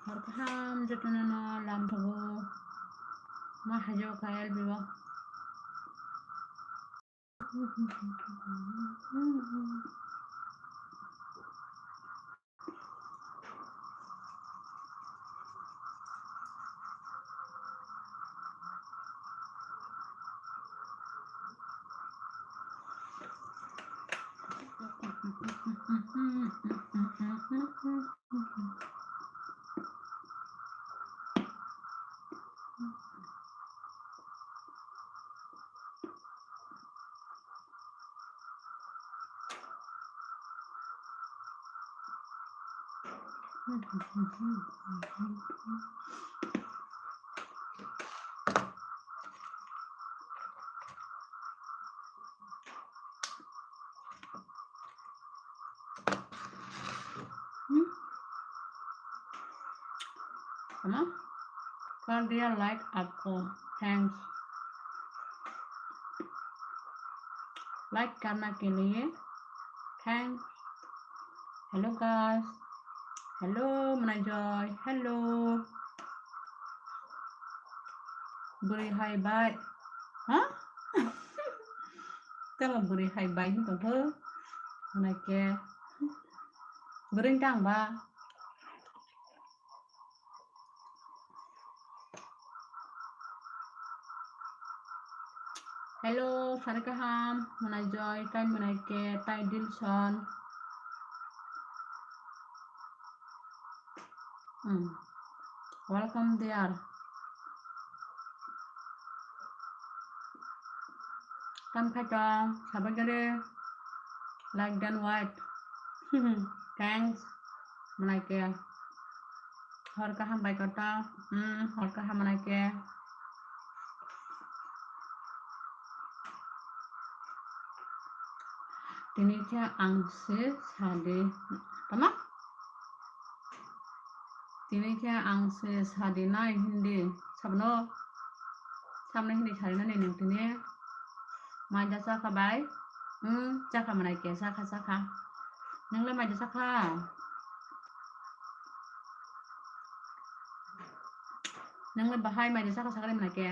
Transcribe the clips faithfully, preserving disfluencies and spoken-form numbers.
Hor kaham jotono no lamthogo. Ma hajao ka L B o. Hmm? Tama? Kar diya like aapko. Thanks. Like karna ke liye thanks. Hello guys. Hello Manai Joy. Hello. Bwrwi hai bai. Ha? Tamo bwrwi hai bai hin tongkho. Manai ke. Bwrwi tang ba. Hello, sari kaham, Manai Joy, tai Manai ke, tai Dilson. Hmm. Welcome there. Kam khaito, sabai gare, like dan white. Thanks, Manai ke. Hor kaham bai koto. Hmm, hor kaham Manai ke. Tini khe ang se sadi. Tama? Tini khe ang se sadi nai hindi. Sabno? Sabno hindi sadi nani nung tini? Maida chakha bai? Hmm, chakha Manai ke, chakha, chakha. Nungle maida chakha? Nungle bahai maida chakha sakali Manai ke?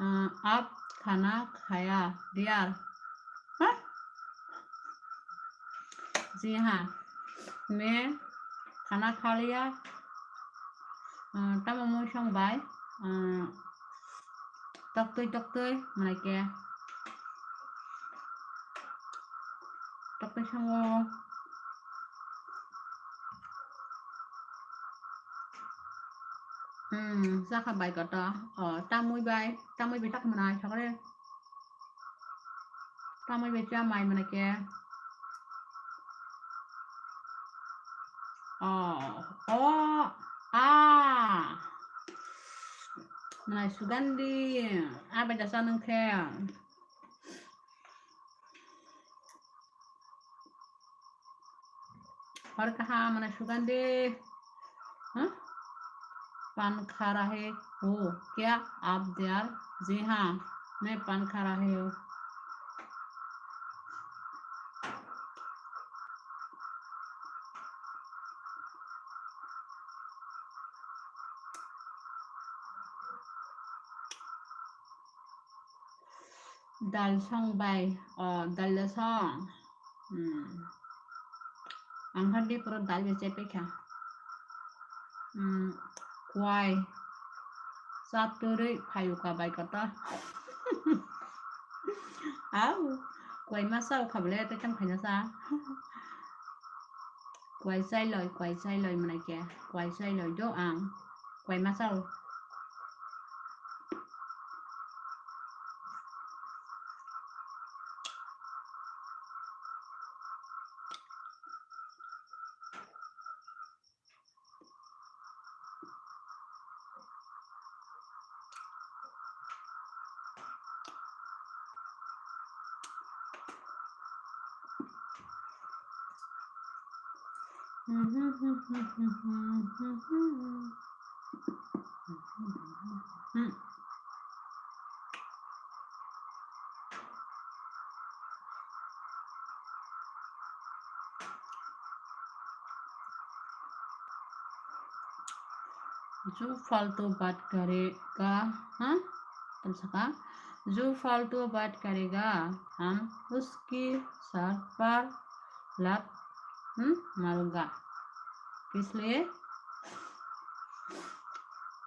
Ah, aap khana khaya, dear? Ha? Ji ha. Main khana kha liya. Ah, tamo mui song bai? Ah, toktwi toktwi Manai ke. Toktwi songo. Hmm, chakha bai koto. Oh, tamwi bai, tamwi bai tak Manai sakre. Tamwi bai cha mai Manai ke. Oh, oh, ah. Manai Sugandhi, abai da sa nung khe. Hor kaham Manai Sugandhi. Huh? पान खा रहे हो क्या आप देर? जी हाँ, मैं पान खा रहे हूँ। Dal song bai, o, dal da song. Hmm. Ang kha de puro dal bai chai paikha. Hmm. Kwai. Chatwrwi phaiyuka bai koto. Au. Kwai ma chao kha bole tei tang phaina cha. Kwai chai loi, kwai chai loi Manai ke. Kwai chai loi do ang. Kwai ma chao. जो फालतू बात करेगा, हाँ? Tamo saka, जो फालतू बात करेगा, हम उसके सर पर लात, हम्म, मारूंगा। किस लिए?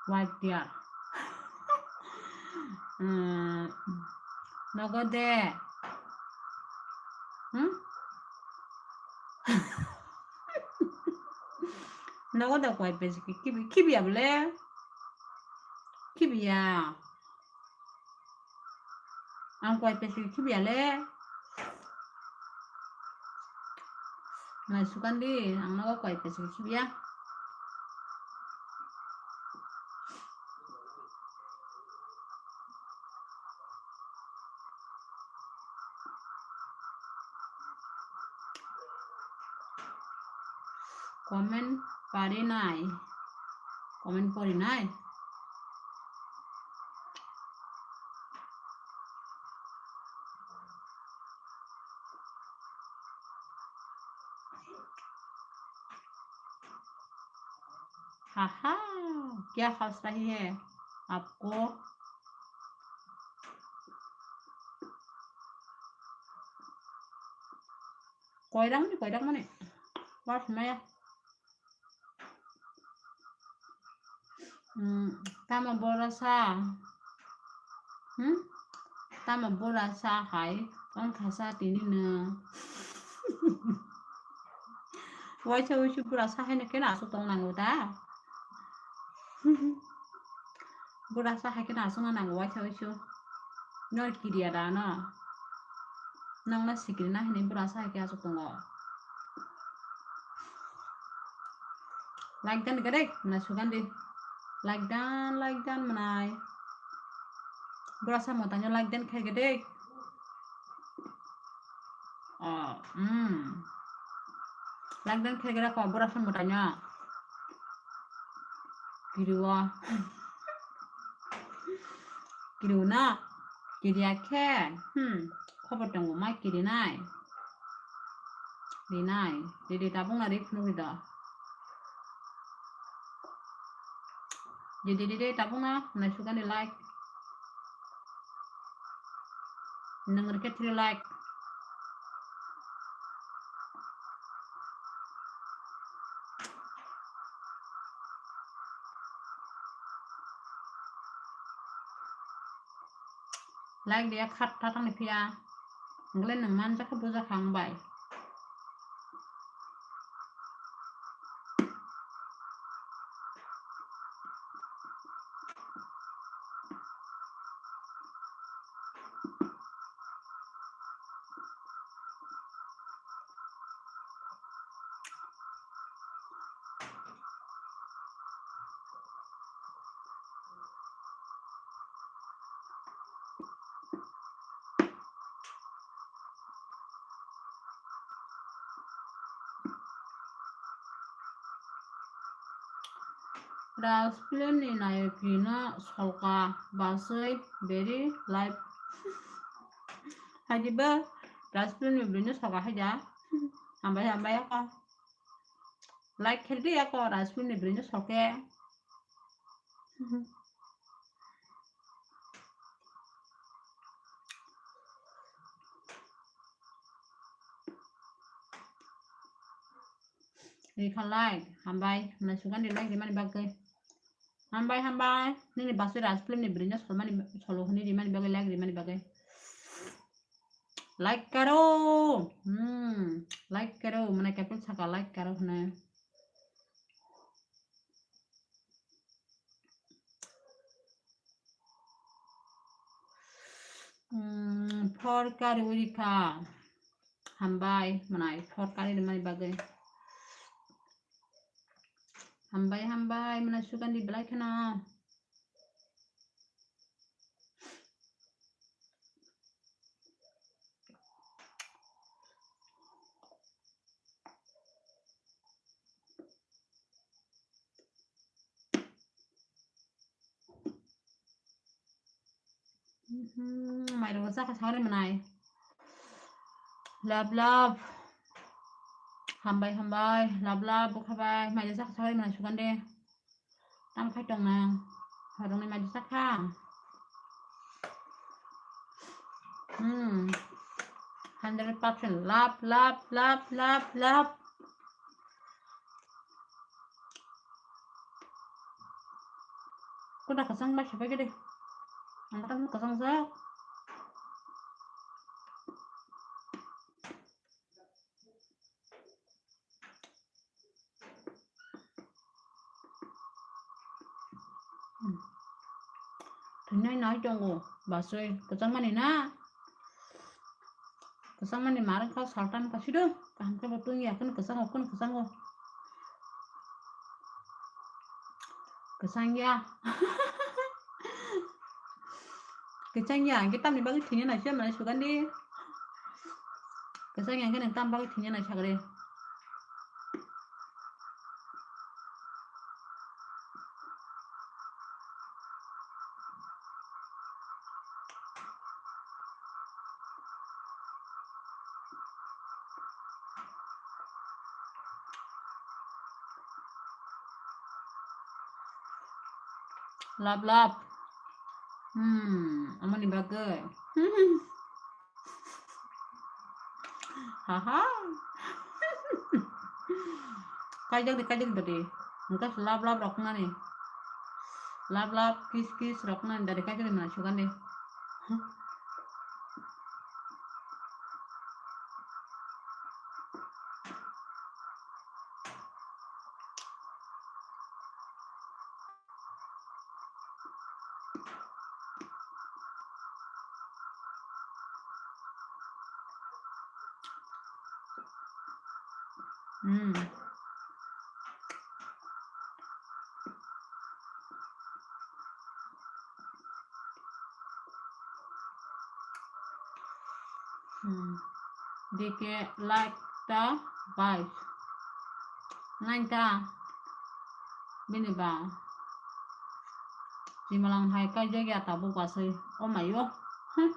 Why dear? Hmm, nogo de. Hmm? Nogo de kwai pesi ki kibi, kibi ya bole? Kibi ya. Ang kwai pesi ki kibi ya le? Nai sukandi, ang nogo kwai pesi ki kibi ya. Comment pari nai. Comment pori nai. हाहा, क्या हंस रही है आपको? Koirang ni, koirang mani. Wah, maya. Hmm, tamo bora sa? Hmm? Tamo bora sa hai? Wngkha sa tini no. Waisa wisu bora sa hai no keno aswk tong nango da? Bora sa hai keno aswk nango waisa wisu. Nor kiriya da no? Nokno sikiri na hinwi bwrasa hai khe aswk tongo. Like dan gadek, mwnai sugandi. Like dan, like dan mwnai. Bwrasa mwtaino like dan khe gadek. Oh, hmm. Like dan khe gadek ko bwrasa mwtaino. Kiriwo. Kiriw na, kiriya khe, hmm, khobor tongo ma kirinai. Rinai, ridi tabuk na ri phunuk ri do. Ridi ridi tabuk na, naisugani like. Nwng rikhe three like. Like dia khat tatang ni phiya. Ngle nang man jakha buja khang bai. Raj film ni nayok rino solka basui very life. Haji ba Raj film ni bini solka haja. Hambai hambai ako. Like khe di ako Raj film ni bini solke. Rikha like, hambai, hamnai sugandi like rimani bagwi. Hambai, hambai, nini basui Raj film ni bwrwino solmani, solo hwnwi rimani bagwi, like rimani bagwi. Like karo, hmm, like karo, mane kapil saka like karo hwnwi. Hmm, phor kari uri kha. Hambai, mwnai, phor kari rimani bagwi. Hambai, hambai, mwnai sugandi belai kheno. Mhm, mairok chakha sagari mwnai. Love, love. Hambai, hambai. Love, love, bokhabai. Mairok chakha sagari mwnai sugande. Tam khai tong nang. Horong ni madi sakha. Hmm. Hundred percent love, love, love, love, love. Kuda kasang ba sabai gede. Ang kan kasang sa. Thwinai nai tongo, basoi kwchangmani na? Kwchangmani marwk kha saltan kasido, kaham khe bo tungya, kheno kwchango, kheno kwchango. Kwchangya. Kwchangya, hwnkhe tamni bagwi thwina naisya manai sugandi. Kwchangya hwnkhe nwng tam bagwi thwina naisakre. Love, love. Hmm, amoni bagwi. Haha. Kaijak di, kaijak di. Engka love, love rok nani. Love, love, kiss, kiss rok nani. Dari kaijak di mana sugan di. Hmm. Hmm. D K like ta bai. Nine ta. Bini ba. Simalang hai kaijak ya tabuk basai. O mayo. Huh.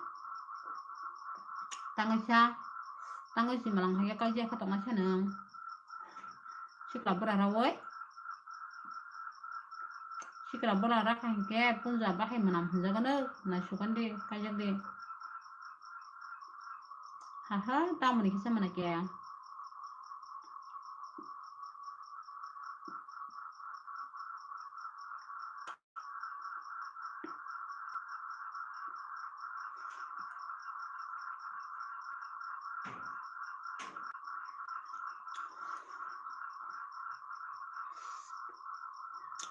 Tangwi sa. Tangwi simalang hai kaijak kha tongma sa nang. Sikla bwra rawoi. Sikla bwra rakha hinkhe punja bahai mwnam hinjagano, naisukandi, kaijakdi. Haha, tamoni kisa mana khe.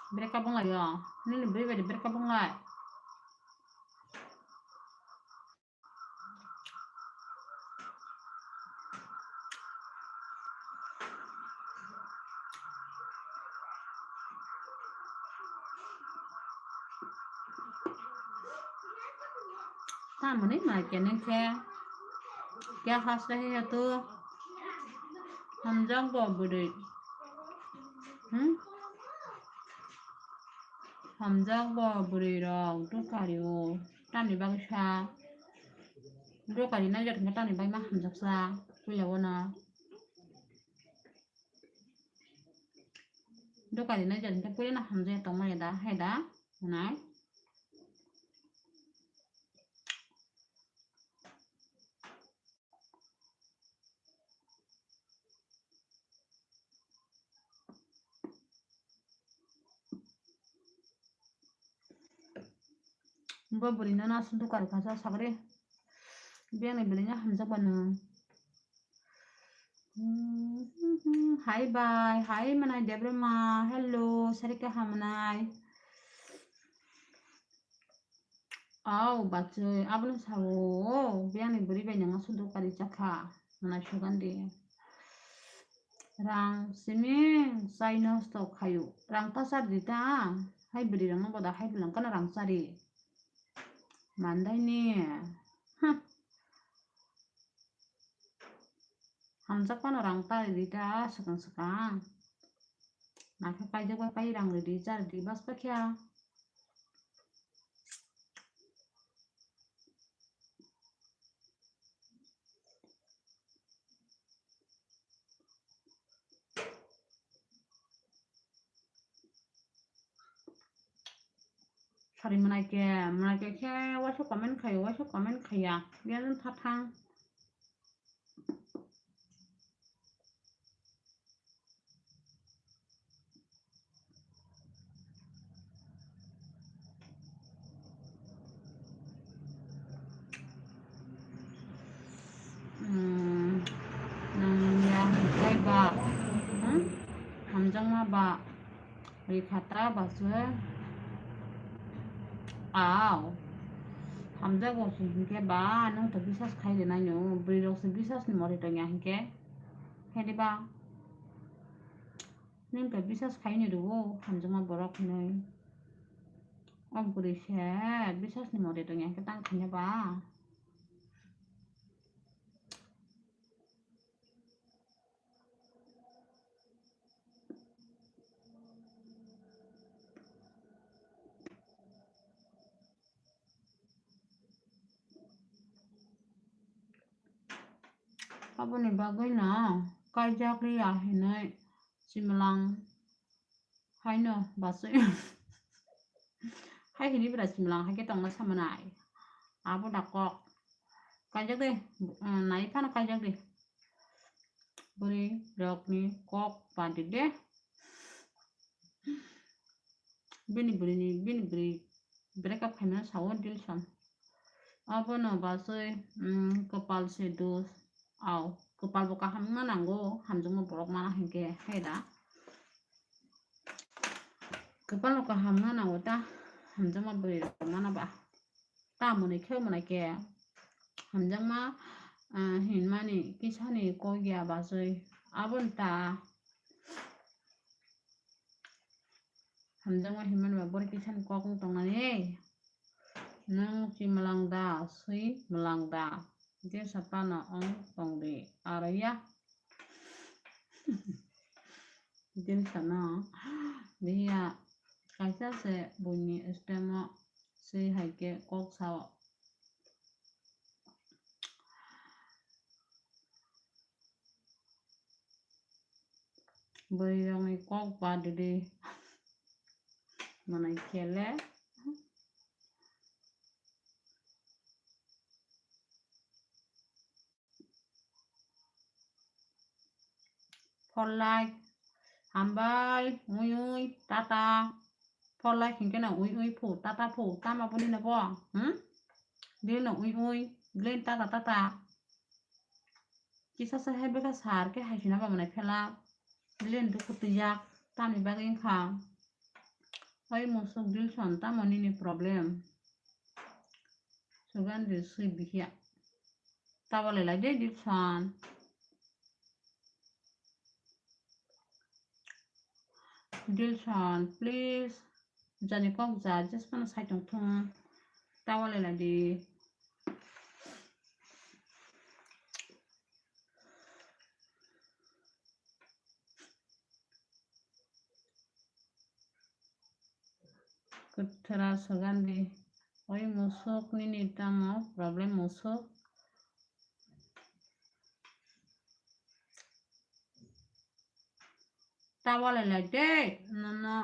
Break up wnglai o. Nini bwrwi bai de break up wnglai. Tamoni mai kene khe kya hasta he tu hamjak bo bwrwi. Hmm? Hamjak bo bwrwi rok dukari o. Tamni bagwi sa. Dukari naijak khe tamni bagwi ma hamjak sa. Puila o no. Dukari naijak khe puila no hamjak tongmani da hai da. Nai. Bo bwrwi no nasu dukar kha sa sagre. Biyang ni bwrwi no hamjak ba no. Hi bai, hi manai Debrema, hello, sarika hamnai. Au, bachoi, abono sao, biyang ni bwrwi bai nang suduk kari chakha, manai sugandi. Rang simi chai nosto khayu. Rang ta chari di ta. Hai bwrwi rang no boda hai bwlang kano rang chari. Mandai ni. Huh. Hamjak phano rang ta ridi ta swkang swkang. Nakhe paijak bai pai rang ridi cha ridi bas pakya. Sari mwnai ke, mwnai ke khe waisa comment khai, waisa comment khaiya. Biyan tha thang. Hmm, nang ya hingkai ba, hmm? Hamjakma ba, rikha ta ba se. Aw, hamjago se hingke ba, nang to bisas khai de nai no, bwrwi rok se bisas ni mori tong ya hingke, khai de ba. Nini bai bisas khaini rwo, hamjakma borok hinwi. O bwrwi se bisas ni mode tongya khe tang khaina ba. Aboni bagwi no kaijak liya hinwi chimwlang haino basui. Hai hini bwra chimwlang hai khe tongna samanai. Abo da kok. Kaijak de, um, nai phano kaijak de. Bwrwi rokni kok padi de. Bini bwrwini, bini bwrwi break up khaimano sao Dilson. Abono basui, mm, kwpal se dos. Aw, kwpal bo kaham wngna nango, hamjakma borok mana hinkhe, hai da. Kwpal bo kaham wngna nango ta, hamjakma bwrwi rok mana ba. Tamoni khe mwnai khe hamjakma, ah, hinmani kisani kok ya basui. Aboni ta hamjakma hinmani ba borok kisani kok wng tongnani. Nwng chimwlang da, swi mwlang da? Jesa phano wng tongdi aro ya. Jesa no biya kaisa se buini stemo swi hai khe kok sao. Bwrwi rokni kok ba didi. Mwnai khe le. Pholai, hambai, ui ui, tata. Pholai hinkhe no ui ui phu, tata phu, tamo boni no bo, hmm? Bini no ui ui, bini tata tata. Kisa sa hai bwkha sar khe hai sina ba mwnai phela. Bini dukhu twijak, tamni bagwi wngkha. Oi musuk Dilson, tamo nini problem? Sugandi swi bihia. Tabo lelai de Dilson. Dilson, please. Jani kok ja, just phano sai tong thung. Tabo lelai di. Kwthwra Sugandi, oi musuk nini tamo problem musuk? Tabo lelai de, nono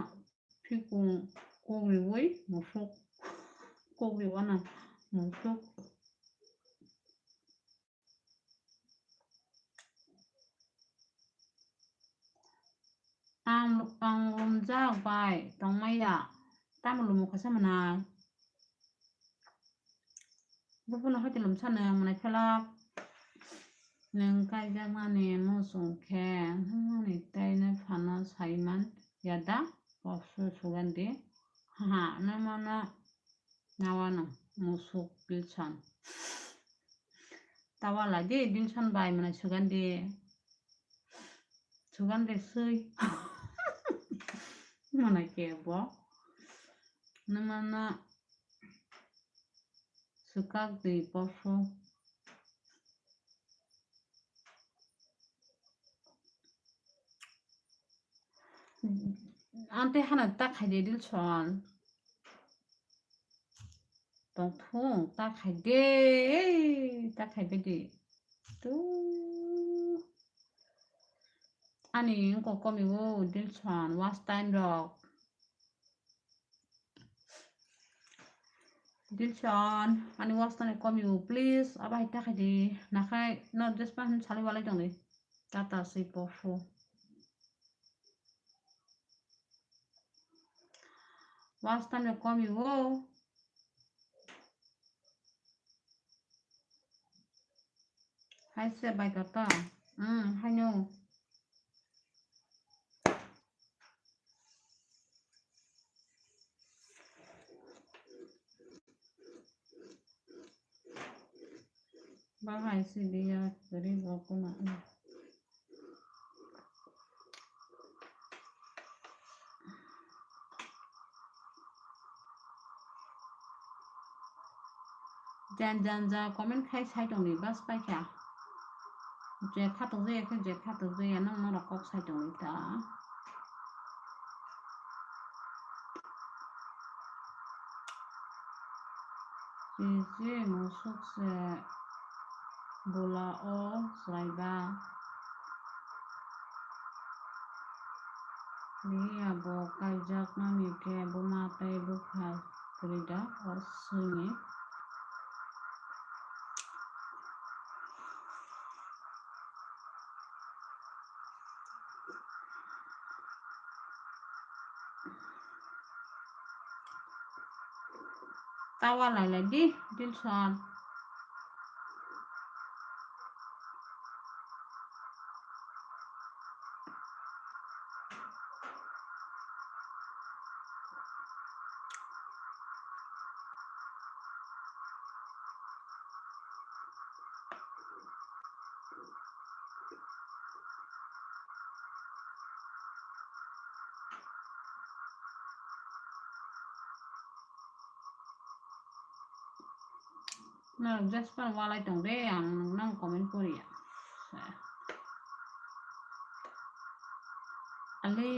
phikung kok riwi musuk, kok riwano musuk. Ang, ang lumjak bai tongmaya. Tamo lumo kasa mwnai? Buphano hai te lumsa nang mwnai phelak. Nwng kaijakmani muchung khe, nwngni tei nw phano saiman yada? Kok su Sugandi. Ha, nwng mano. Nawano musuk Dilson. Tawala di Dilson bai mwnai Sugandi. Sugandi swi. Mwnai kebo. Nwmano swkak di poso. Ante hana ta khai de Dilson. Tongthung ta khai de, ta khai bedi. Tu. Ani wngkok komi o Dilson, watch time rok. Dilson, ani watch time komi o, please. Abo hai ta khai di. Nakhai no just pa hin salai walai tong di. Tata si pofu. Watch time komi o. Hai se bai kata. Hmm, hai no. Bahai si dia kari bokuna. Jan jan ja comment khai sai tongni bas paikha. Je khatok je khe je khatok je ya nang norok kok sai tongni ta. Chini musuk se bula o chwlaiba. Bini abo kaijakmani khe buma tei bupha kwrwi da o swngni. Tawa lailai di, Dilson. Norok just phano walai tong de, ang nang comment poriya. Ale.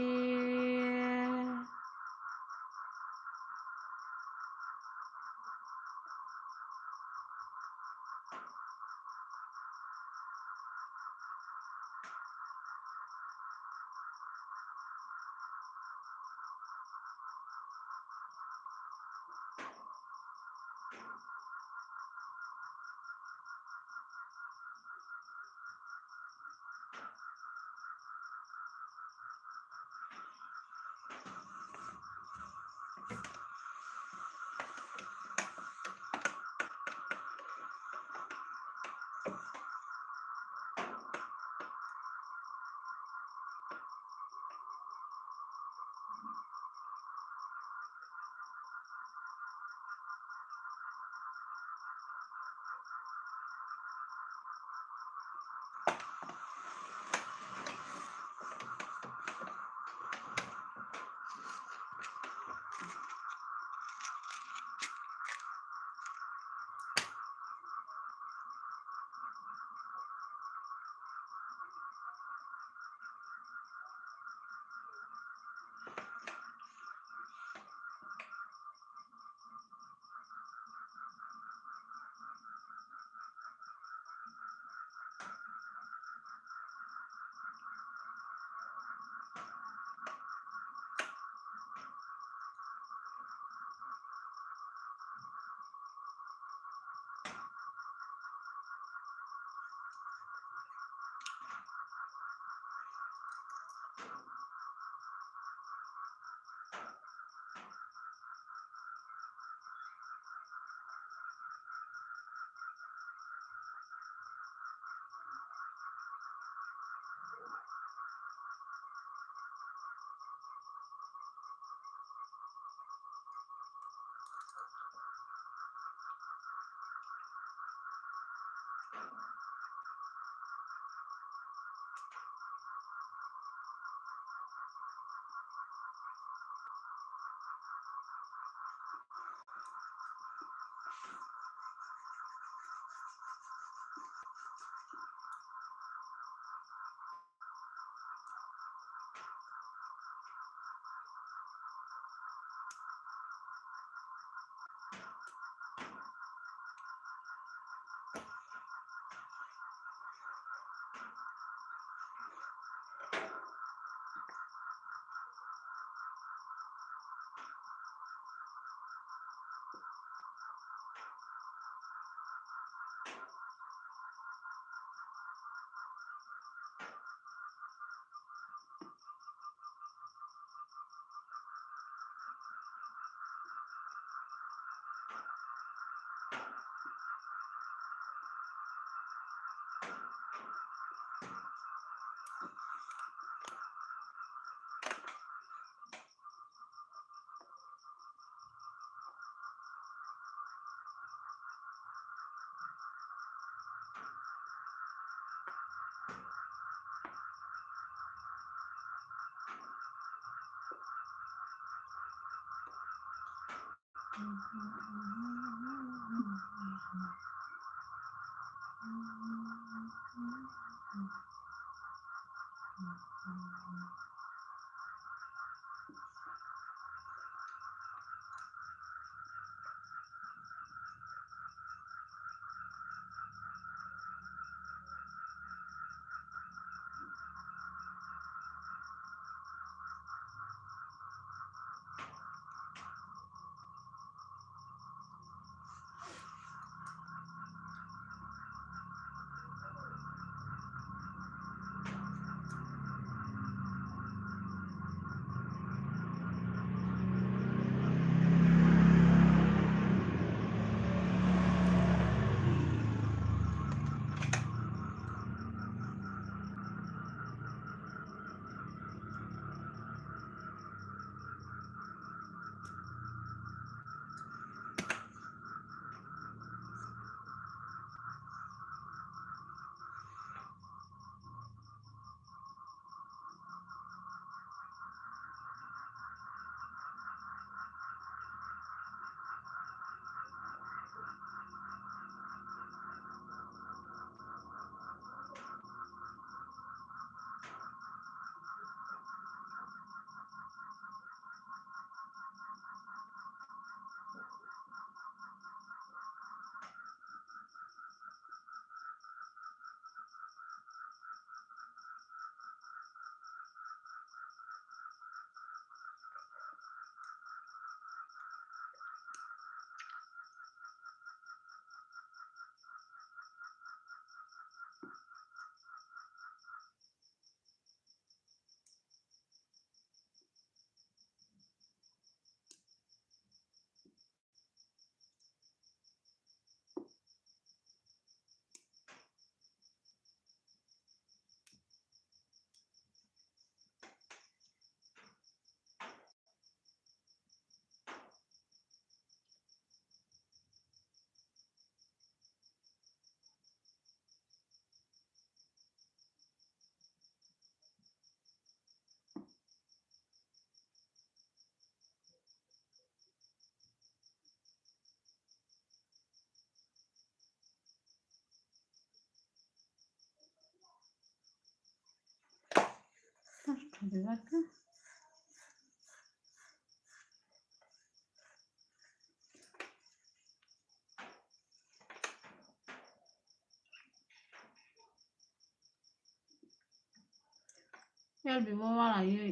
L B bo walaiwi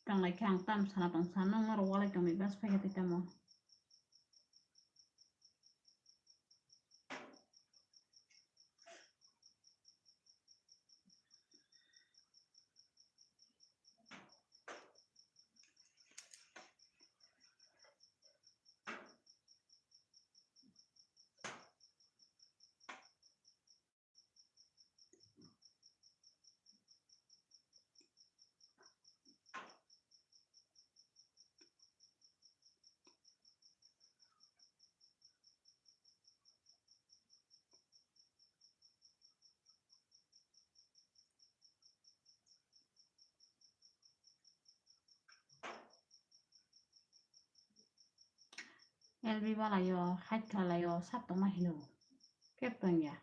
tanglai khe ang tam sana tong sa, nwng norok walai tongni bas phai khe tei tamo. L B balaio, hait kalaio, sat tongma hino. Kep tongya.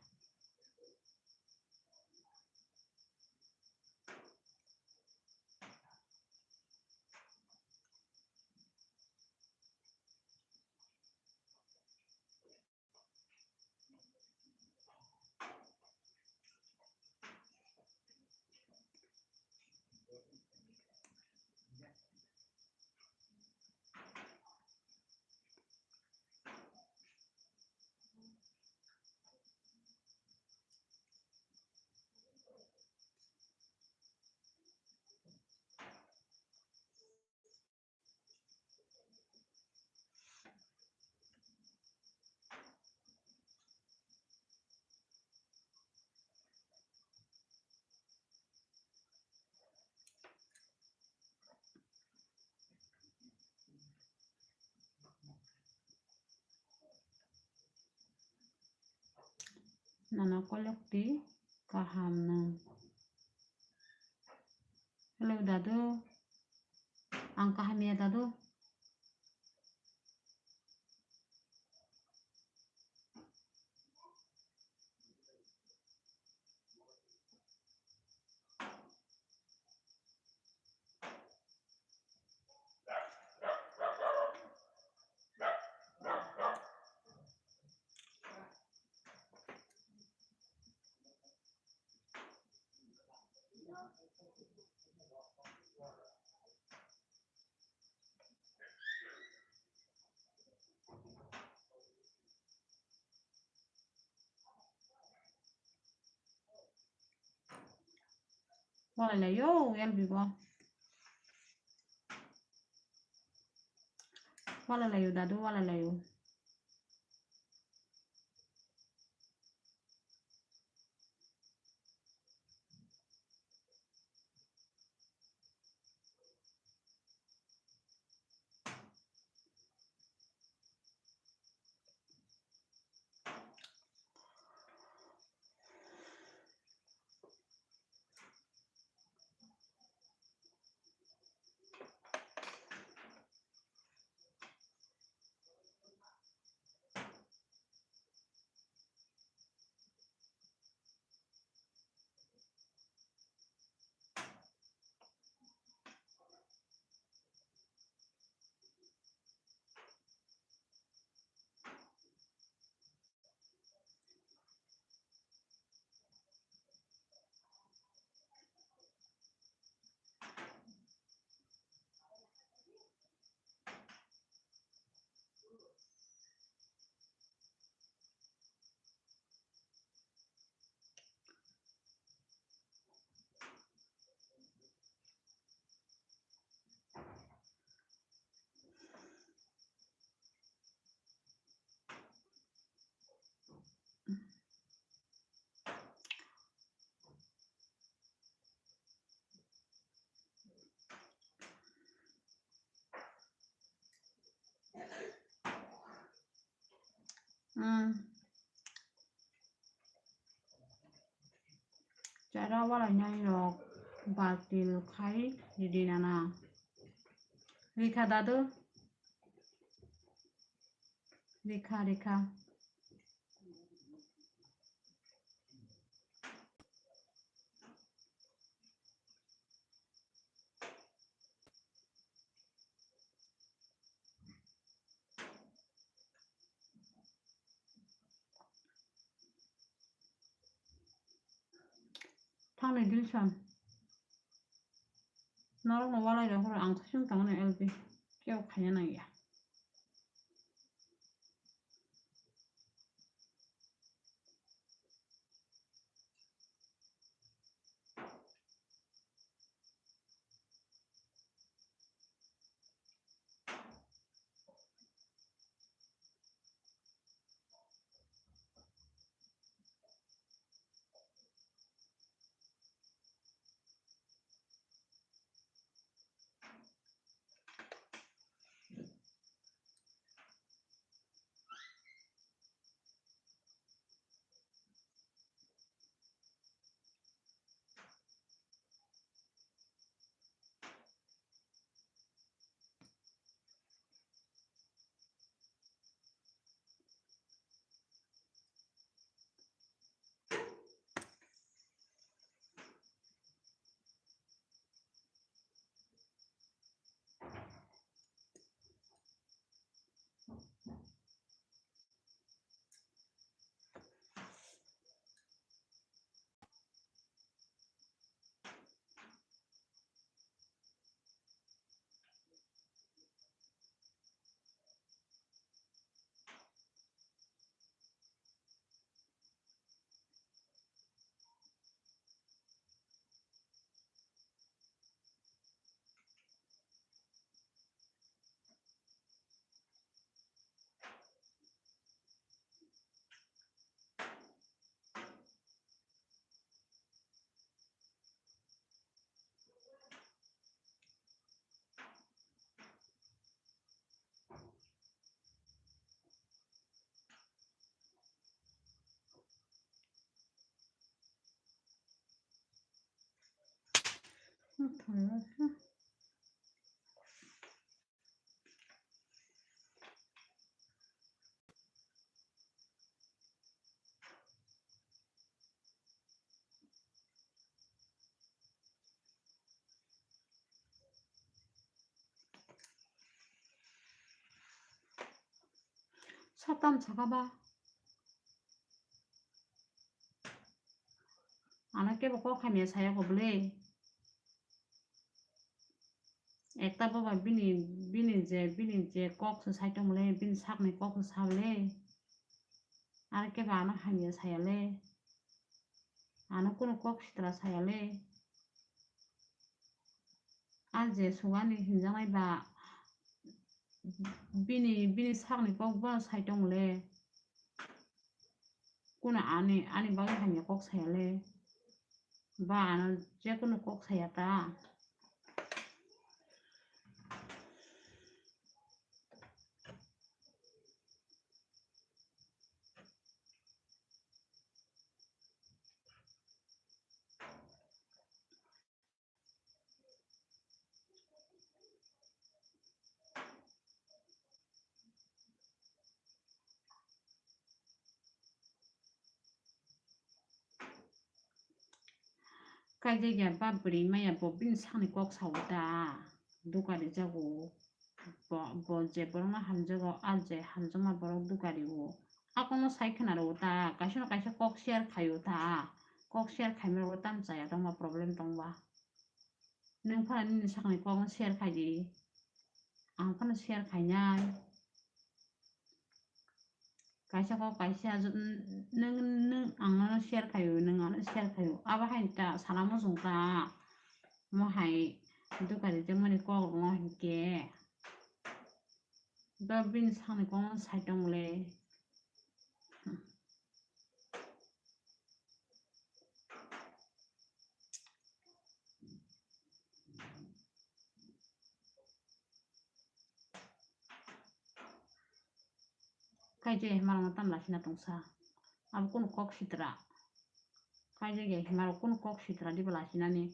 Nono kolokti kaham nwng. Hello dadu. Ang kaham ya dadu. Walai lai yo, L B bo. Walai lai yo, dadu, walai lai yo. Hmm. Chara walai nai rok batil khai ridi nana. Rikha dadu. Rikha, rikha. Thani Dilson. Norokno walai rok phuru ang sasing tongmani L B. Kebo khaina nangya. Satam saka ba. Ano kebo kok hamya saya ko bwle. Ekta boba bini, bini je, bini je kok se sai tong le, bini sakni kok se sa le. Ano kebo ano hamya saya le. Ano kunu kok sitra saya le. A je sugani hinjaknai ba bini, bini sakni kok bono sai tong le. Kunu ani, ani bagwi hamya kok saya le. Ba ano je kunu kok saya ta. Kaijak ya ba bwrwi maya bo bini sakni kok sao ta, duka rijago. Bo, bo je borokno hamjago, a je hamjakma borok duka rio. Akono sai khna rwo ta, kaisa no kaisa kok share khaio ta. Kok share khaima rwo tam chaya tongma problem tongba. Nwng phano nini sakni kokno share khai di. Ang phano share khainai. Kaisa kok kaisa nwng, nwng ang nono share khaio, nwng ano share khaio. Abo hai ta sana muchung ta. Mo hai duka rijak mani kok rwno hinkhe. Ba bini sakni kokno sai tong le. Kaijak ya himarokno tam lasina tongsa. Abo kunu kok sitra. Kaijak ya himarok kunu kok sitra diba lasinani.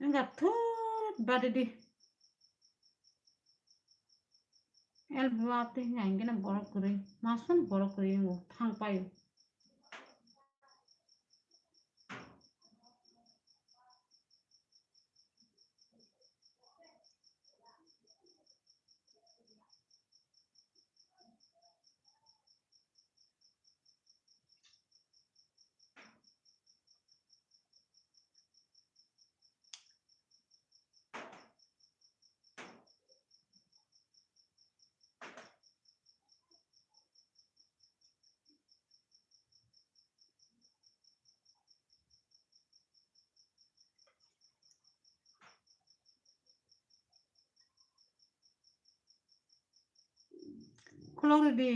Wngkha thut badi di. El bua twi hwnka hinkhe no borok kwrwi. Mason borok kwrwi wngo thang paio. Khulok rwdi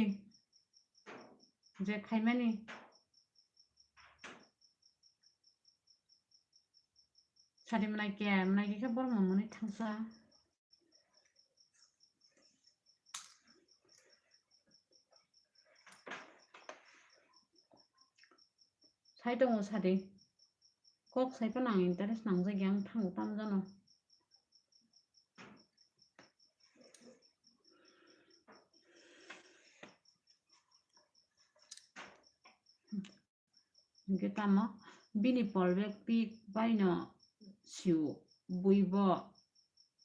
je khaimani. Sadi mwnai khe, mwnai khe borok mwnwi thangsa. Sai tongo sadi. Kok sai phano ang interest nangjak ya, ang thango tamo jano. Hwnkhe tamo bini polbek pik baino sio bui bo,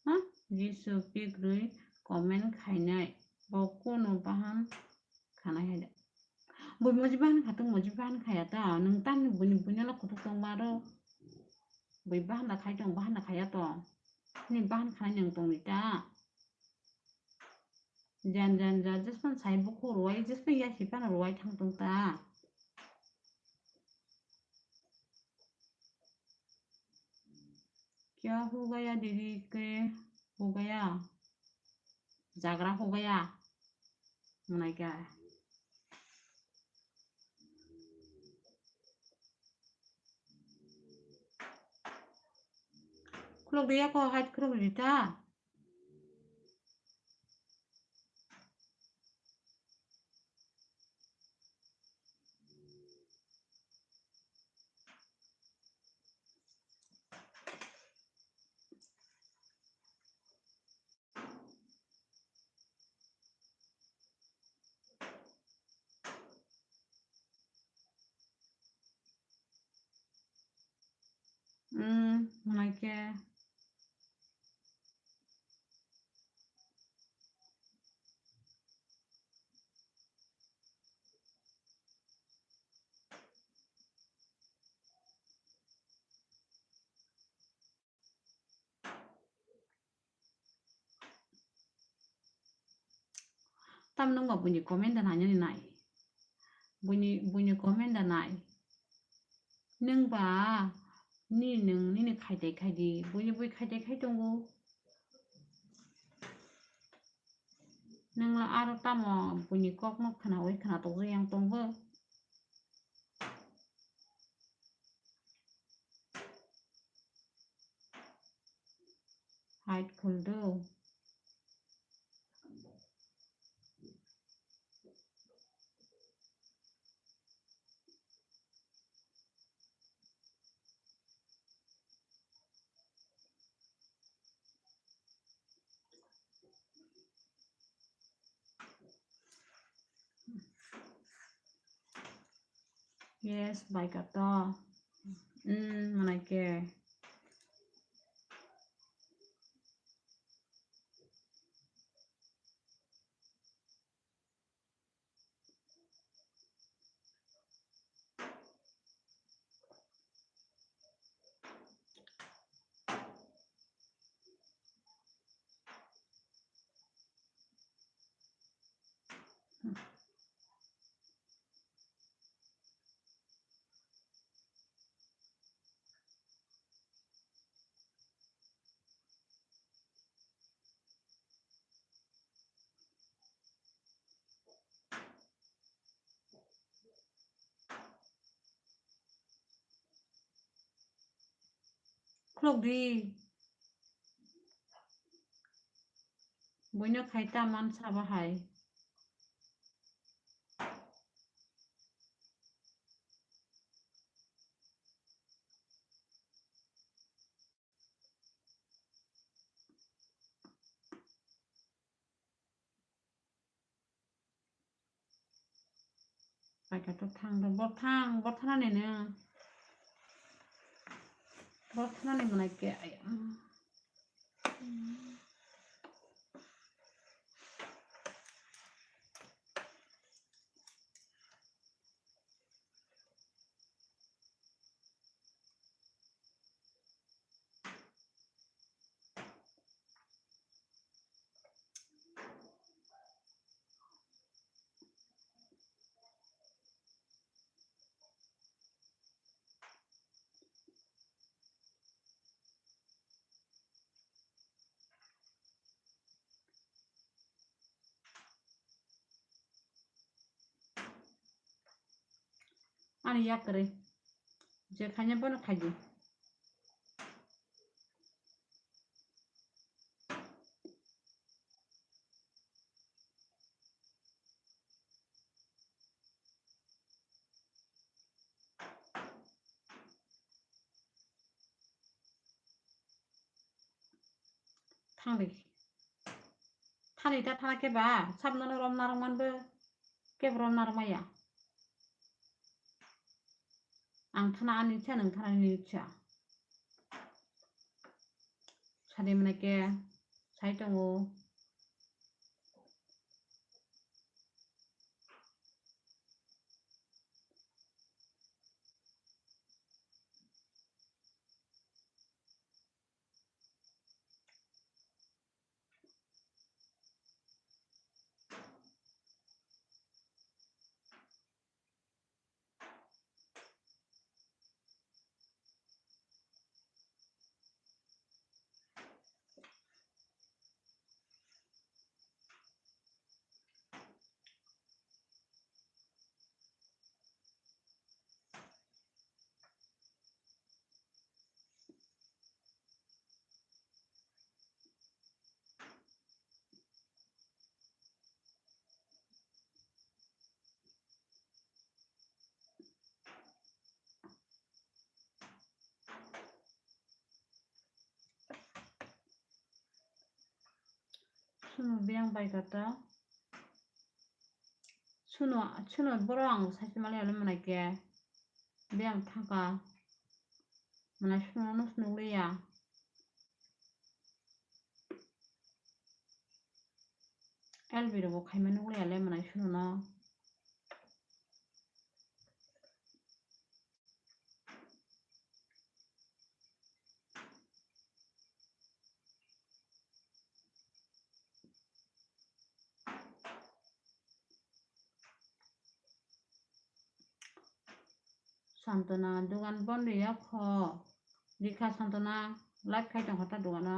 ha? Jisu pik rwi comment khainai bo kunu bahan khanai hai da. Bui moji bahan kha tong, moji bahan khaya ta, nwng tamni buini buino kuthuk tong maro. Bui bahan da khai tong, bahan da khaya tong. Nini bahan khanai nwng tongni ta. Jan jan jan jespan sai bukhuk ruwai jespan yasi phano ruwai thang tong ta. Kya ho gaya didi ke ho gaya? Jagra ho gaya. Mwnai kya? Khulok de yako hait khulok de ta. Hmm, mwnai khe. Tam nungba buini comment da nai nai. Buini, buini comment da nai. Nungba ni nung nini khaidai khaidi. Buini bui khaidai khai tongo. Nungla aro tamo buini kokno khnaui khna tokjak yang tongbo. Hide khuldo. Yes, bai kato. Hmm, mwnai khe. Khulok di. Buino khai ta man sabo hai. Paikha to thang do, bo thang, bo thanani no. Bo thanani mwnai khe, ai. Ani yak kwrwi. Je khaina bono khaidi. Thangdi. Thani ta thana keba, sabno no rom narwk man bo, kebo rom narwk maya. Ang thana ani ichha, nwng thana nini ichha. Sadi mwnai khe sai tongo. Sunu biyang bai kata. Sunu, sunu boro ang saisi mali ale manai ke. Biyang thangka. Manai sunu no sunu liya. L B rok bo khaima nukliya le manai sunu no. Santona, dugan bondo ya kho. Dikha Santona, live khai tong kho ta dugano.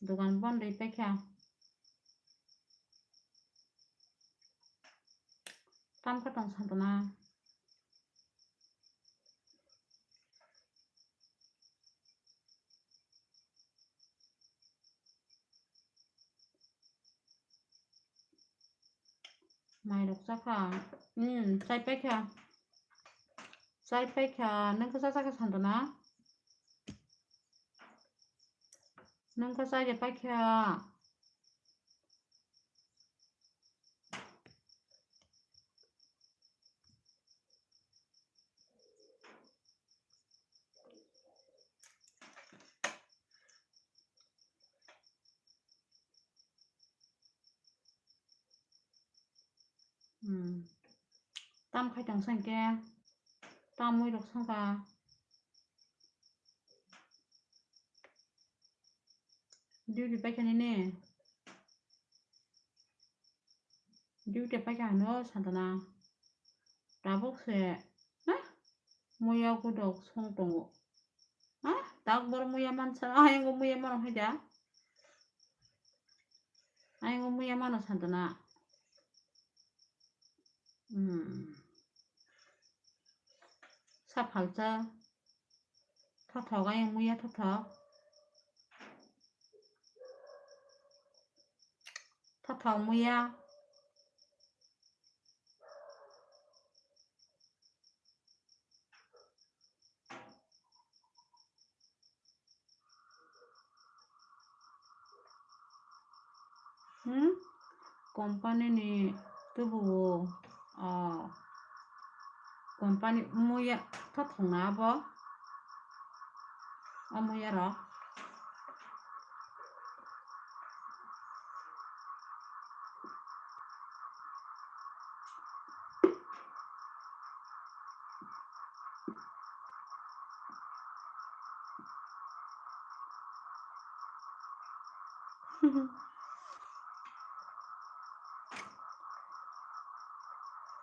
Dugan bondo ya paikha. Tam kha tong Santona. Mairok chakha. Hmm, chai paikha. Chai paikha. Nung khe cha chakha Santona? Nung khe chai de paikha. Hmm. Tam khai tong sangke. Tam mui rok sangka. Duty paikha nini. Duty paikha hano Santona. Tabuk se, ha? Muya kudok song tongo. Ha? Tak bor muya mansa, ayang go muya mano haida. Ayang go muya mano Santona. Hmm. Sa phalcha. Thothok ayang muya thothok. Thothok muya. Hmm? Company ni tubuo, o, company muya thothok na abo? O muya rok.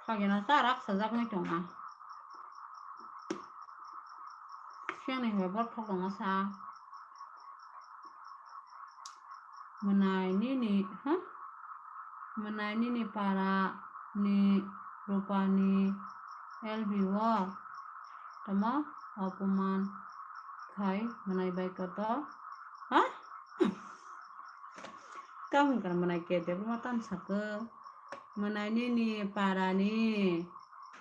Khageno ta rak sajak nai tongma. Siyang ni hwnkhe borok thok tongma sa. Mwnai nini, ha? Mwnai nini para ni Rupani L B o tamo opoman khai mwnai bai koto, ha? Tamo hwnkha mwnai ke de buma tam sako. Mwnai nini para ni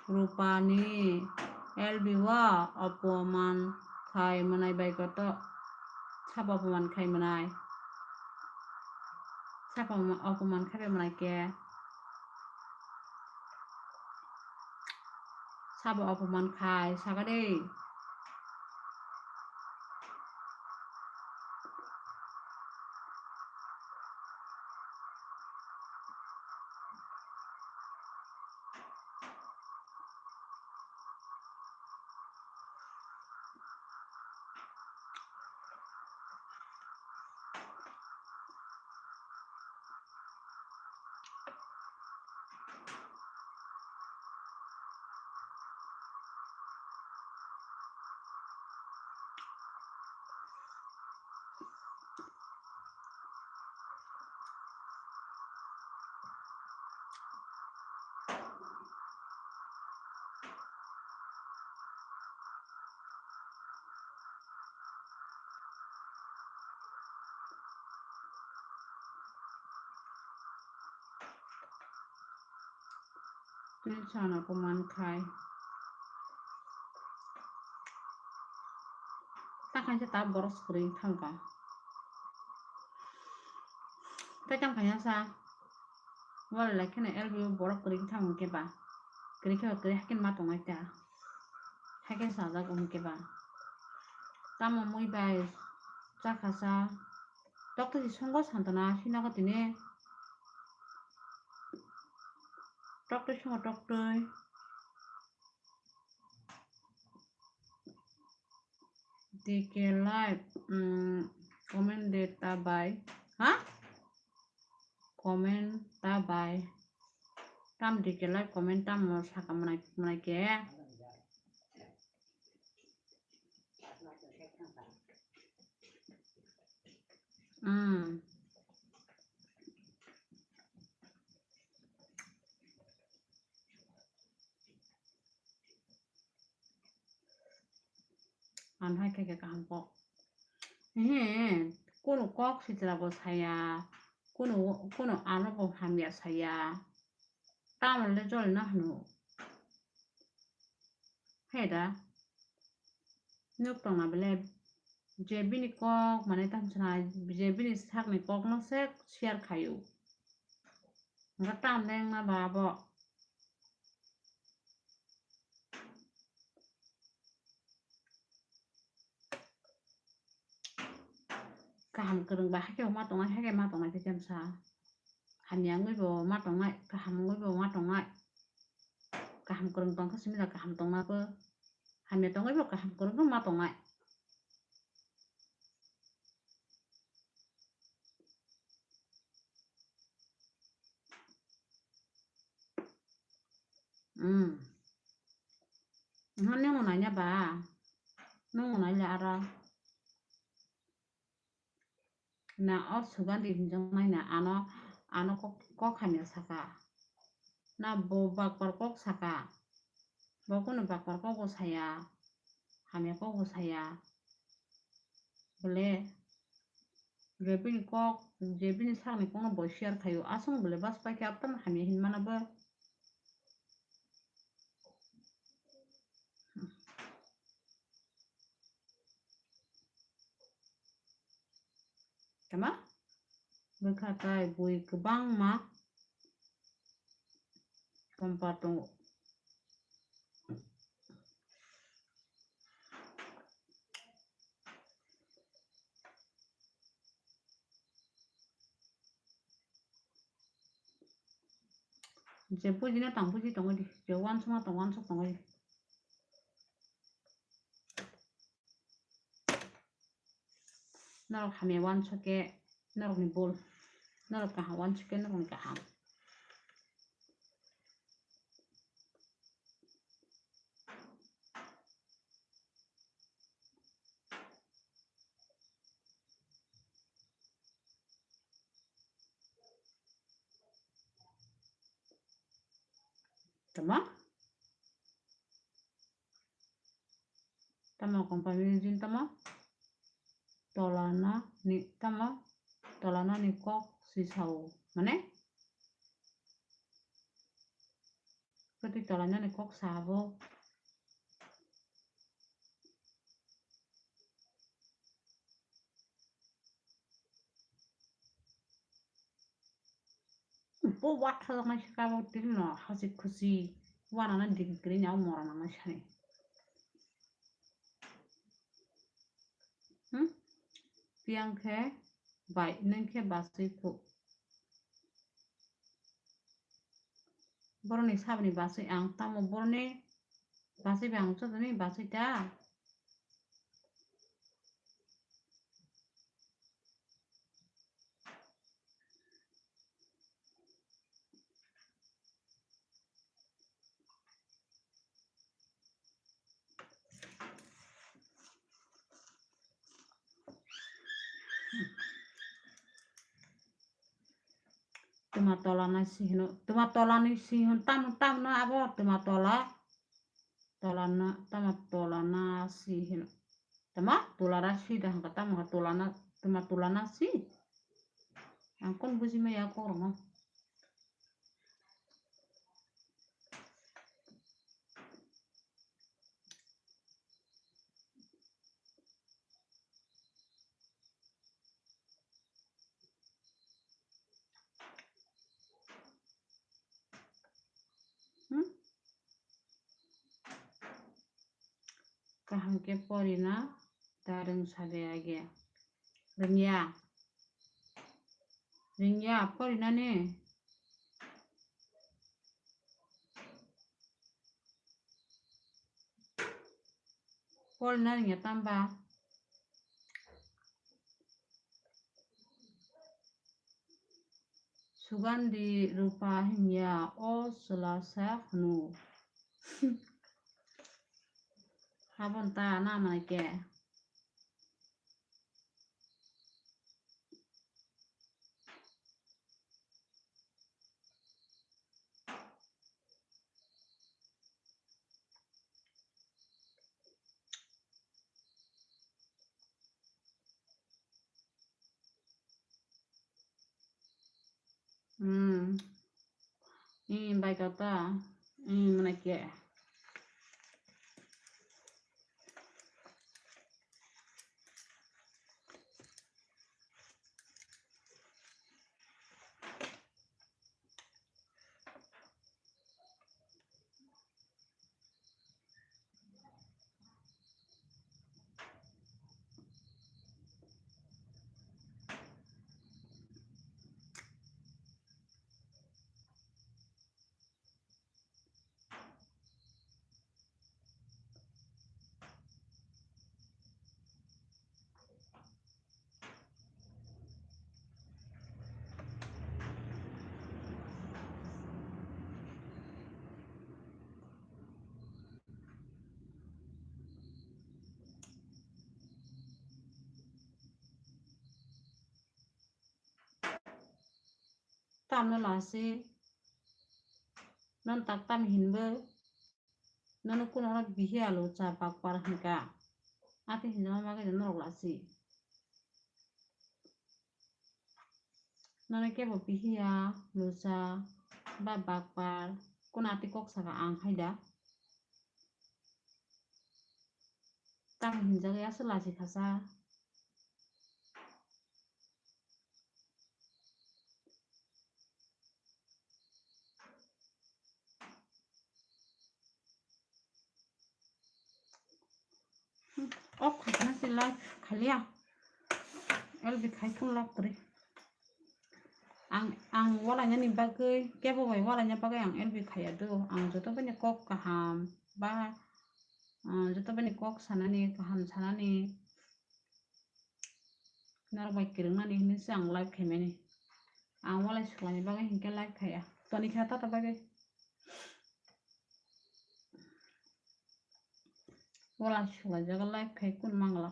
Rupani L B o opoman khai mwnai bai koto. Sabo opoman khai mwnai. Sabo opoman khai bai mwnai ke. Sabo opoman khai saka de. Tini sana ko man khai. Ta khai se ta boros kwrwi thangka. Tei tang khaina sa. Wala lai kheno L B O borok kwrwi khe thang hwn khe ba. Kwrwi khe ba kwrwi hakhe ma tongnai ta. Hakhe sajak hwn khe ba. Tamo mui bai chakha sa. Toktwi si songo santona sinago tini. Toktwi songo toktwi. D K live, mm, comment de ta bai. Ha? Comment ta bai. Tam D K live comment tam mo saka manai, manai ke. Mm. Ang hai khe khe kaham kok. Ehe, kunu kok sitra bo saya, kunu, kunu ano bo hamya saya. Tamo le jol na hwno. He da. Nuk tongna bele je bini kok mane tamo sana je bini sakni kokno se share khaio. Nga tam leng na ba bo. Kaham kwrwng ba hakhe ma tongnai, hakhe ma tongnai khe kemsa. Hamya wngwi bo ma tongnai, kaham wngwi bo ma tongnai. Kaham kwrwng tong khe simi da kaham tongna bo. Hamya tongwi bo kaham kwrwng ma tongnai. Hmm. Nang nung nai na ba? Nung nai le aro. Na o Sugandhi hinjak nai na ano, ano kok, kok hamya saka. Na bo bakbar kok saka. Bo kunu bakbar kok bo saya. Hamya kok bo saya. Bole, je bini kok, je bini sakni kokno bo share khaio. Aswk bole bas pai khe abtano hamya hinmano bo. Tama? Bwkha tai bui kwbangma kompa tongo. Je bujina tang buji tongwi di, je uansukma tong uansuk tongwi di. Norok hamya uansuk khe norokni bul, norok kaham uansuk khe norokni kaham. Tama? Tamo company ni jin tamo? Tolano ni tamo? Tolano ni kok si sao. Mane? Kati tolano ni kok sabo. Bo watha nai saka bo tini no hasi khusi wana na digi kri nya mora na mai sani. Hmm? Piang khe bai nang khe basui phu. Boroni saboni basui ang tamo boroni basui bai ang chotoni basui ta. Tuma tola na si hino, tuma tola ni si hino, tam, tam no abo tuma tola, tola na, tama tola na si hino, tama tola ra si da hangka tama tola na, tuma tola na si, ang kon buji maya kok rok no. kaham khe porina da rwngsa de age. Rwngya. Rwngya porinani. Porina rwngya tamba. Sugandi Rupa hinya o chwla sa hwno. Habon ta na manai khe. Hmm. Ini bai kata. Ini mana ke? Tamno lasi non tak tam hinbo. Nono kuno oro bihi alu cha bakpar hinka. Ati hinjama bagwi norok lasi. Nono kebo bihiya lucha ba bakpar kuno ati kok saka ang haida. Tamo hinjagwi aswk lasi khasa. Off khaikha se live khaliya. L B khai phone lab kwrwi. Ang, ang walainani bagwi, kebo bai walaina bagwi ang L B khaiya do. Ang joto bini kok kaham ba, ah, joto bini kok sanani, kaham sanani, norok bai kwrwngnani hinwi se ang live khaimani. Ang walai suklaini bagwi hinkhe live khaiya. Toni kha tata bagwi. Walai suklaijago live khai kun mangla.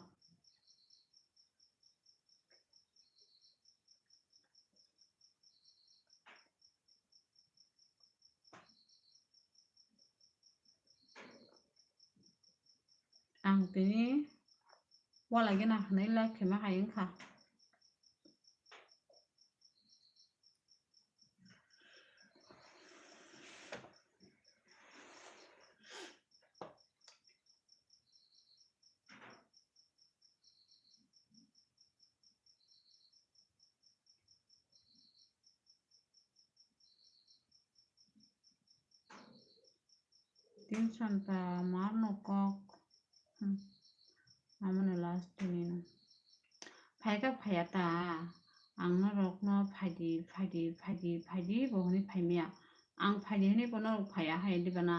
Ang tini walai gana hinwi live khaima hai wngkha. Tension ta marno kok. Hmm. Amano last ni no. Phaikha phaiya ta. Ang norok no phaidi, phaidi, phaidi, phaidi bo hwnwi phaimaya. Ang phaidi hwnwi bo norok phaiya hai diba na?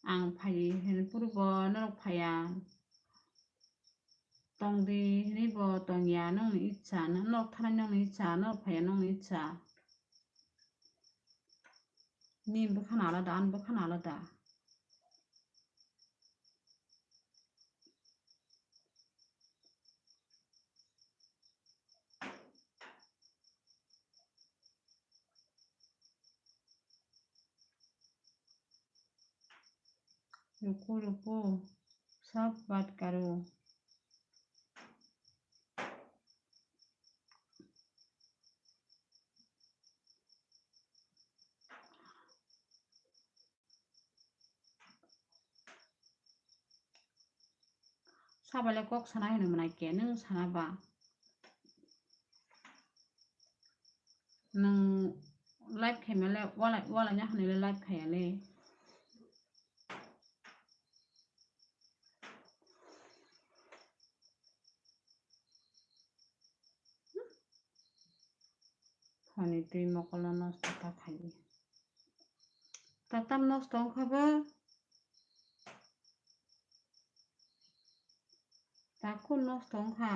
Ang phai hwnwi phuru bo norok phaiya. Tongdi hwnwi bo tongya, nongni icha, norok thanai nongni icha, norok phaiya nongni icha. Nini bwkhano alada, ani bwkhano alada. Ruko, ruko, sab baat karo. Sabaile kok sana hino mwnai khe, nwng sana ba? Nwng Live khaimale wala, wala nya hwnwi le live khaiya le. Hani twi mokolo nosto ta khai. Tatam nosto wngkha bo. Takhuk nosto wngkha.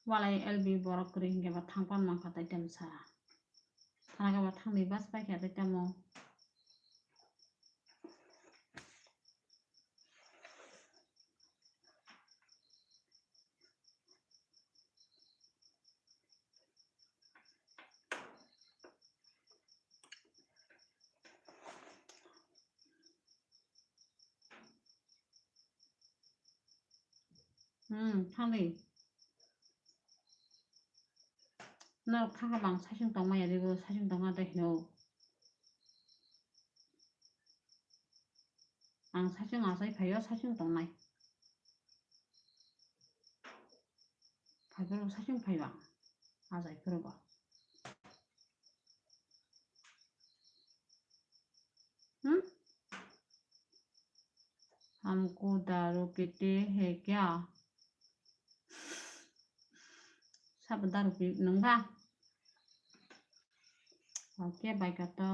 Walai L B borok kwrwi hinkhe ba thang pan mankha tei tamo sa. Thana khe ba thangni bus paikha tei tamo. Hmm, thangdi. Norok thangkha bang saichung tongmaya rigo, saichung tongma tei hino. Ang saichung achai phaio, saichung tongnai. Phaiphuru saichung phaiba, achai phuruba. Hmm? Hamko daru pite hai kya? Sabo daru pi nungba? Okay, bai kato.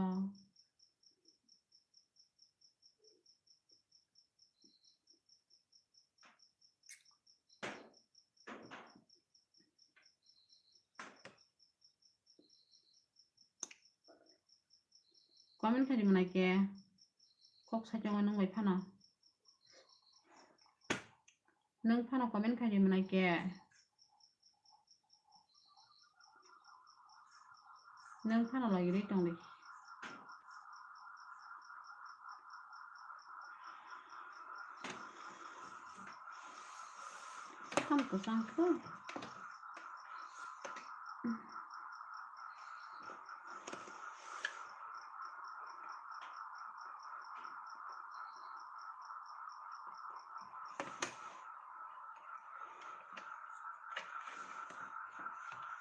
Comment khaidi mwnai khe. Kok saichungo nwng bai phano. Nwng phano comment khaidi mwnai khe. Nwng phano logirwi tongdi. Tamo kwchang khe.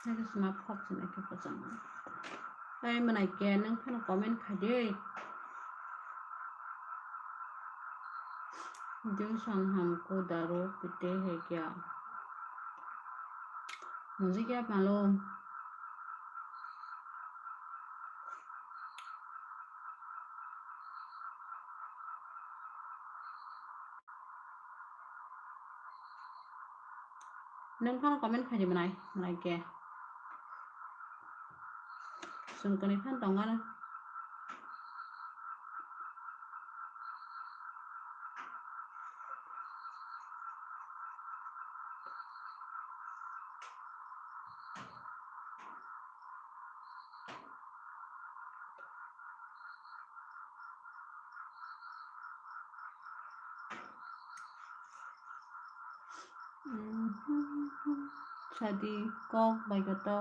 Naikhe sima phok se naikhe kwchang. Tei mwnai khe nwng phano comment khaidi. Dilson hamko daru pite hai kya? Mujhe kya malum? Nwng phano comment khaidi mwnai, mwnai khe. Chwng kwnwi phano tongo ano. Sadi kok bai koto.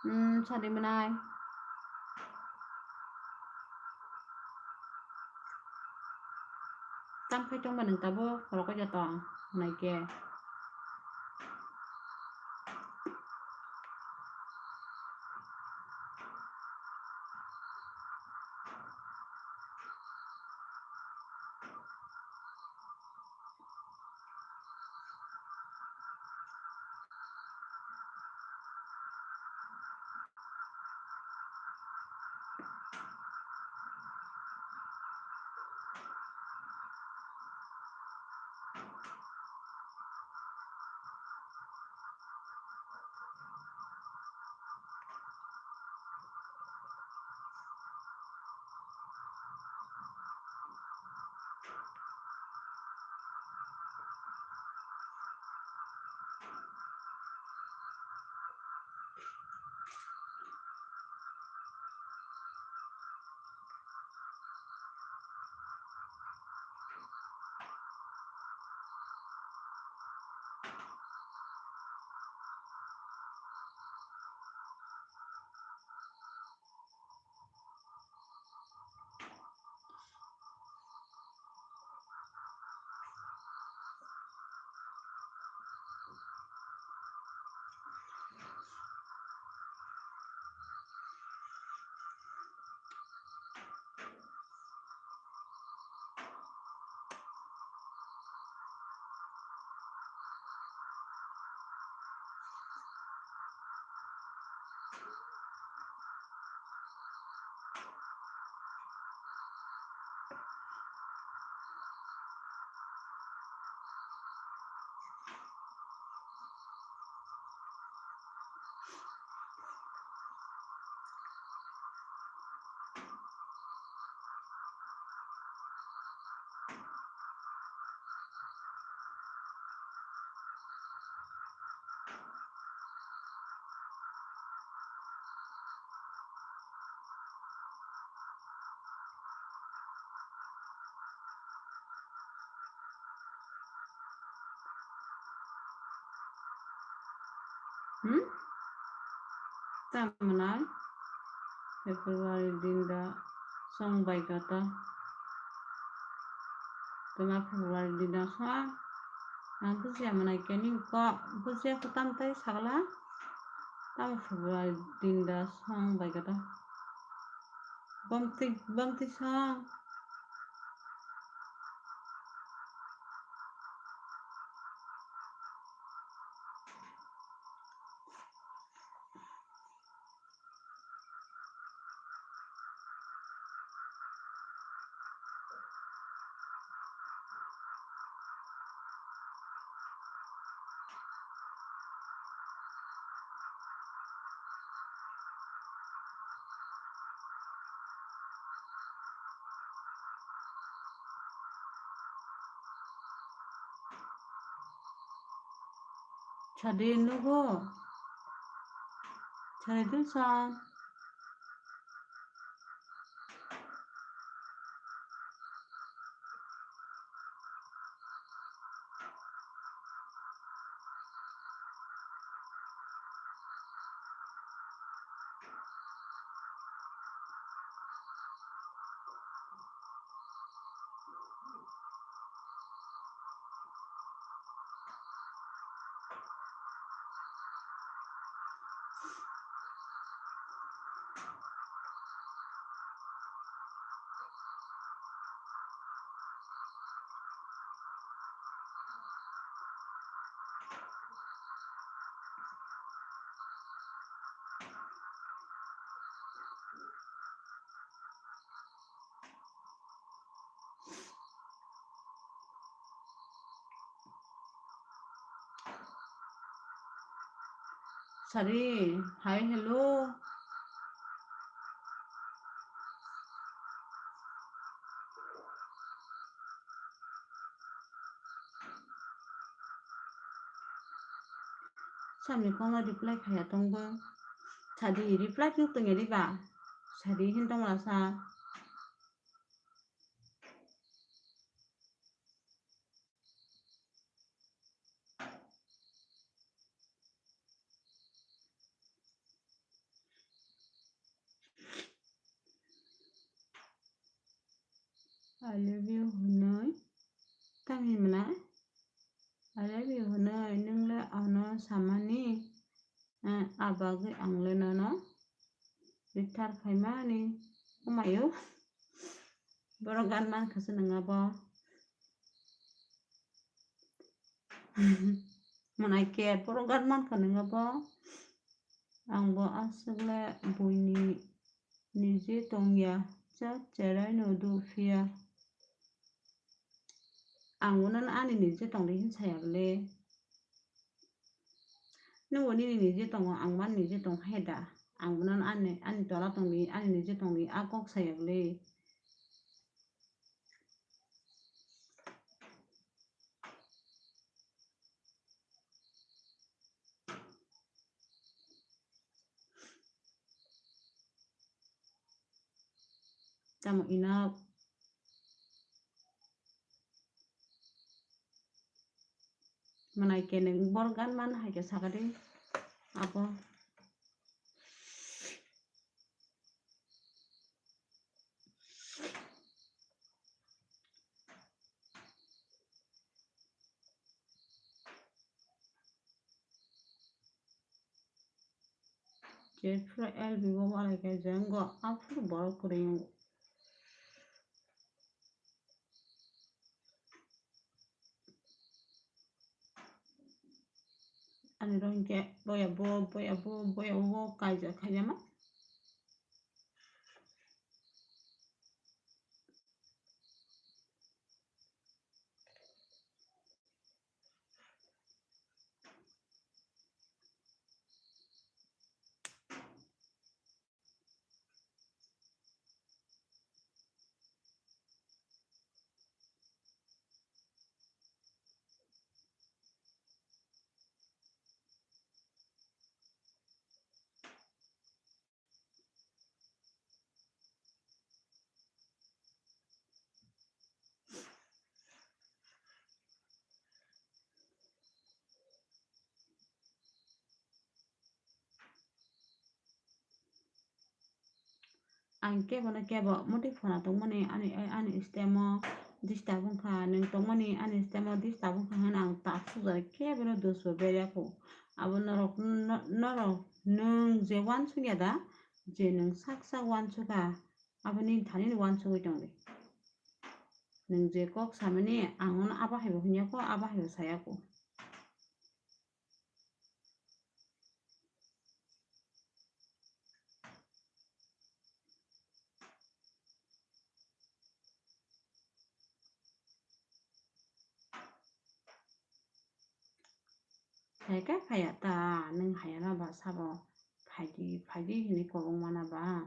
Hmm, sadi mwnai. Tam khai tongba nwng tabuk rokoja tong hwnwi khe. Hmm? Tamo nai? February din da song bai kata. Tama February din da song. Ang bujiya manai keni ko bujiya ko tam tai sagala. Tamo February din da song bai kata. Bamti, bamti song. Sadi nugo. Sadi dun song. Sari, hi, hello. Samni kokno reply khaiya tongbo. Sadi reply tong tongya diba? Sadi hin tongla sa. I love you hwnwi. Himna, I love you hwnwi nwng le ano samani, eh, a bagwi ang le nono rithar phaimani kwmaio. Borok gan mankha se nwng abo. Mwnai khe borok gan mankha nwng abo. Ang bo aswk le buini nije tongya, cha cherai no do phiya. Ang bono ani nije tongdi hin saya bole. Nwng bo nini nije tongo, ang bo ani nije tong hai da. Ang bono ani, ani tola tongdi, ani nije tongdi, a kok saya bole. Tamo ina mwnai khe nwng bor gan man hai khe sakadi abo. Jephru L B o walai khe jeng go aphuru borok kwrwi wngo. Ani rong khe boya bo, boya bo, boya bo kaijak khaijama. Ang kebo no kebo muti phone tongmani ani, ani stem o disturb wngkha, nwng tongmani ani stem o disturb wngkha hwnwi ang ta sukjak kebo no dusbo berya kho. Abo norok, no-, norok nwng je uansukya da, je nwng sak sak uansukha, abo nini thani ni uansugwi tongdi. Nwng je kok samani ang ono abo haibo hwnyakkho, abo haibo sayakho. Phaikha phaiya ta, nwng haiya na ba sabo, phaidi, phaidi hinwi kobong mana ba.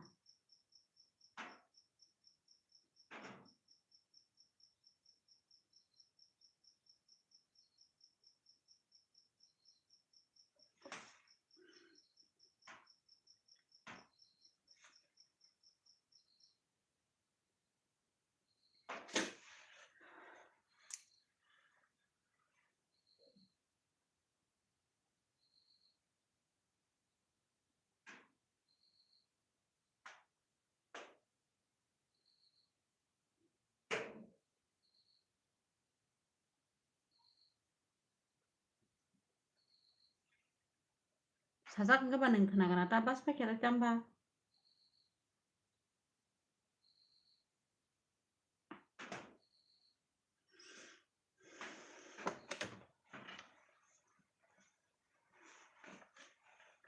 Sajak wngkhe ba nwng khna gana ta bas paikha tei tamba.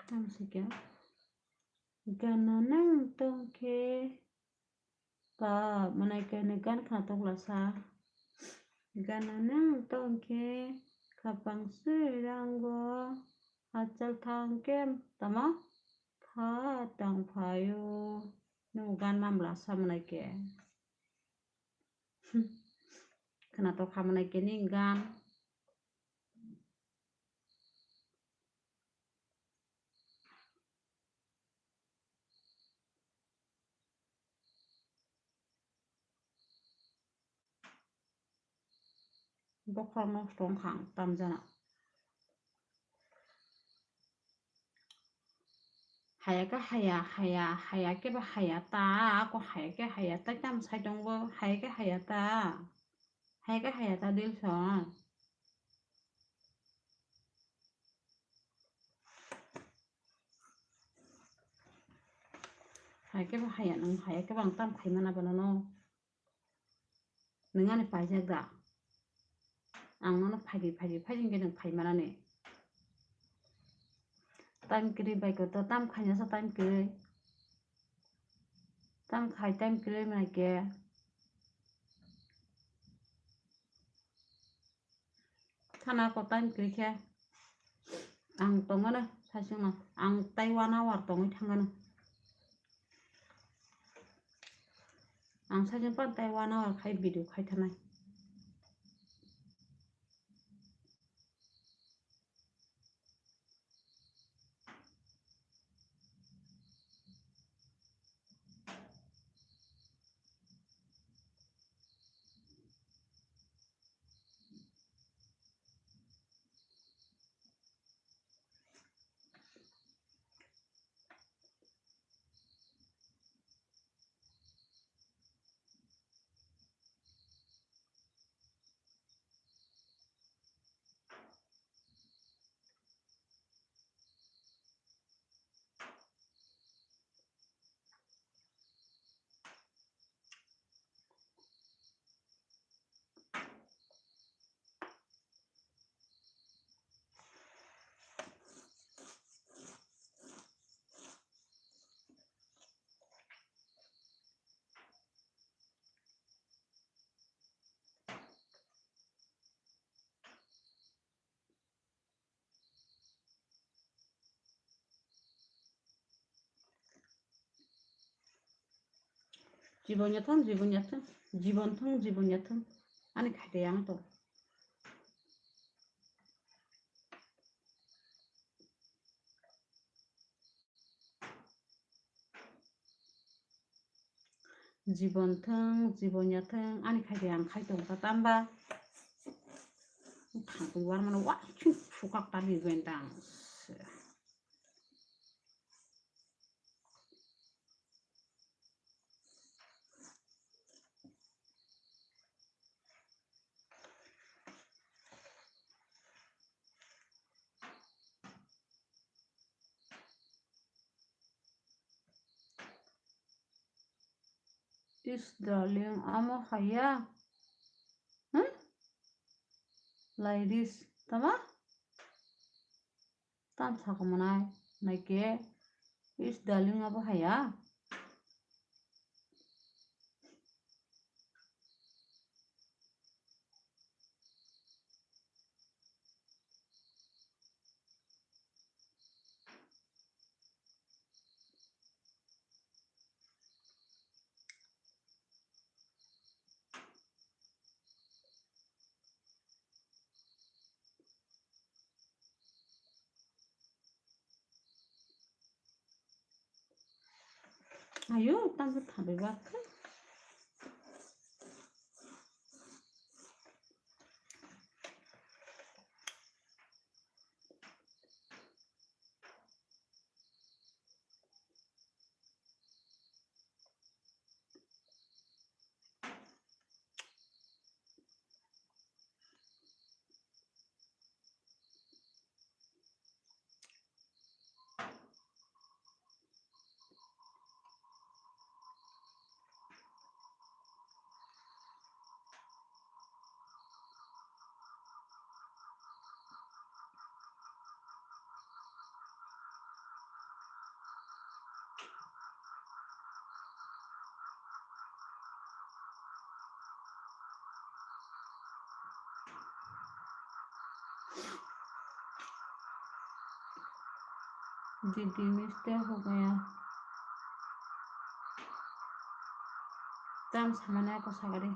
Tamo se khe gana nang tong khe ba mwnai khe nw gan khna tokla sa. Gana nang tong khe khapang swi rango hachal thang khe tamo pha tang phaio. Nwng gan mamla sa mwnai khe. Khna tokha mwnai khe ni gan. Bokhorok nosto wngkha ang tamjana. Haya khe haya, haya, haya khe ba haya ta, ako haya khe haya ta, tamo sai tongo, haya khe haya ta. Hai khe haya ta dil song. Hai khe ba haya nang, haya khe ba ang tam khai mana bono no. Nang ani paijak da. Ang nono phaidi phaidi phaidi hwnkhe nang phai manani. Time kwrwi bai koto tam khaina sa time kwrwi. Tam khai time kwrwi mai khe. Thana ko time kwrwi khe ang tongmano saichungno, ang tai one hour tongwi thangmano. Ang saichung pan tai one hour khai video khai thanai. Jibon yathang, jibon yathang, jibon thang, jibon yathang. Ani khaite yang to. Jibon thang, jibon yathang, ani khaite ang khai tong ta tamba. Thang tong war mano wa chung sukak ta ni ben dang. Is darling, amo haya. Hmm? Ladies, tama? Tam saka manai, naike. Is darling abo haya. Ayo, tamo thabai ba khe. Didi mistake ho gaya. Tam samane ako sagari.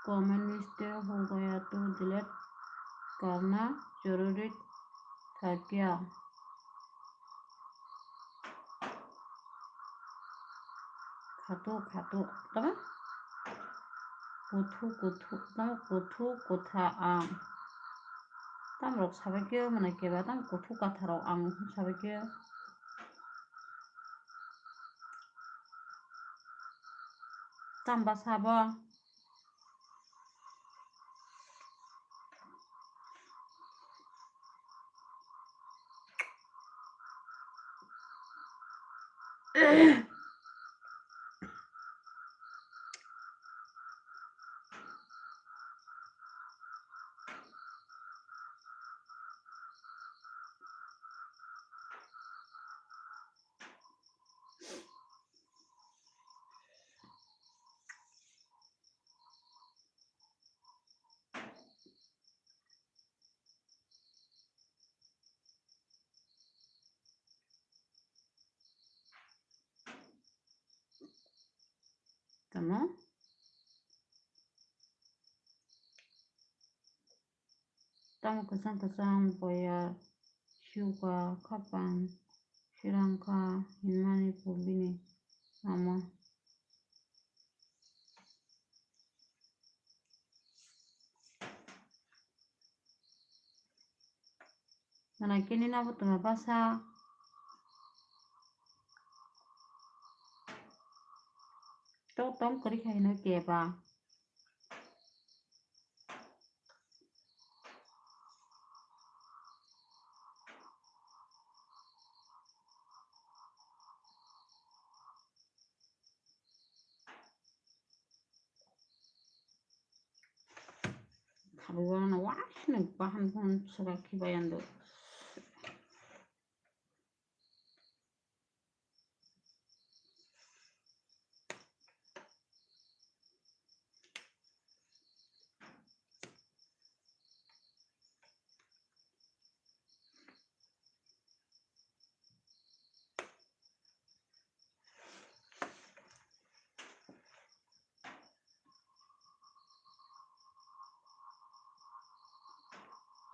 Comment mistake ho gaya to delete karna zaruri tha kya? Khatu, khatu, tamo? Kuthu, kuthu, tamo kuthu, kutha ang. Tamrok sabai khe mwnai keba, tamo kuthu katharok ang sabai khe. Tamo ba sabo? Tamo? Tamo kwchang kwchang boya, siuka, khapang, sirangkha, hinmani po bini ama. Mwnai khe nini abo tongma bwsa. Tok tong kwrwi kha hino keba. Khabai wana waisano bahan phone swkak khibai ando.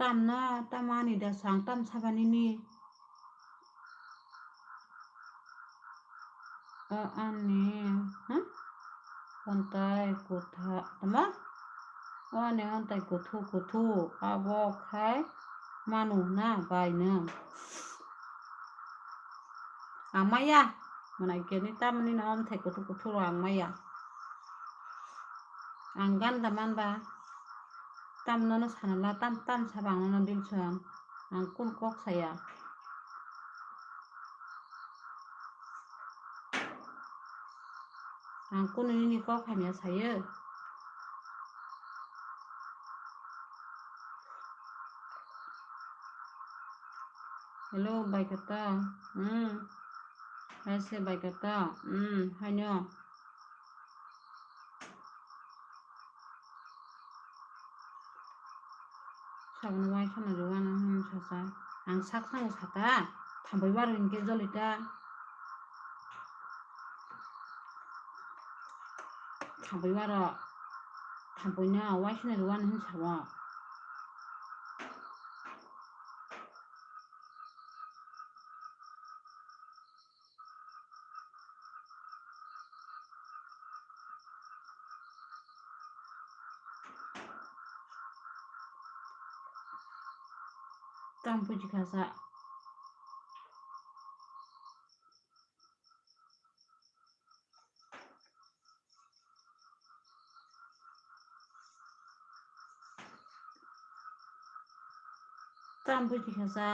Tamno, tamo ani da sang tam sabani ni. O ani, ha? Ontai kutha, tamo? O ani ontai kuthu kuthu, abo khai manu na bai no. Ang maya, mwnai khe ni tamni no omthai kuthu kuthu rw ang maya. Ang ganda man ba, tam nono sana la, tam, tam saba ang nono dilson. Ang kun kok saya. Ang kunu nini kok hamya sayo. Hello, bai kata. Hmm. Hai se bai kata. Hmm, haino. Saboni waisano rwano hwn sasa. Ang sak sango sata. Thambai baro hinkhe jolita. Thambai baro. Thambai no waisano rwano hwn sabo. Tamo buji kha sa. Tamo buji kha sa.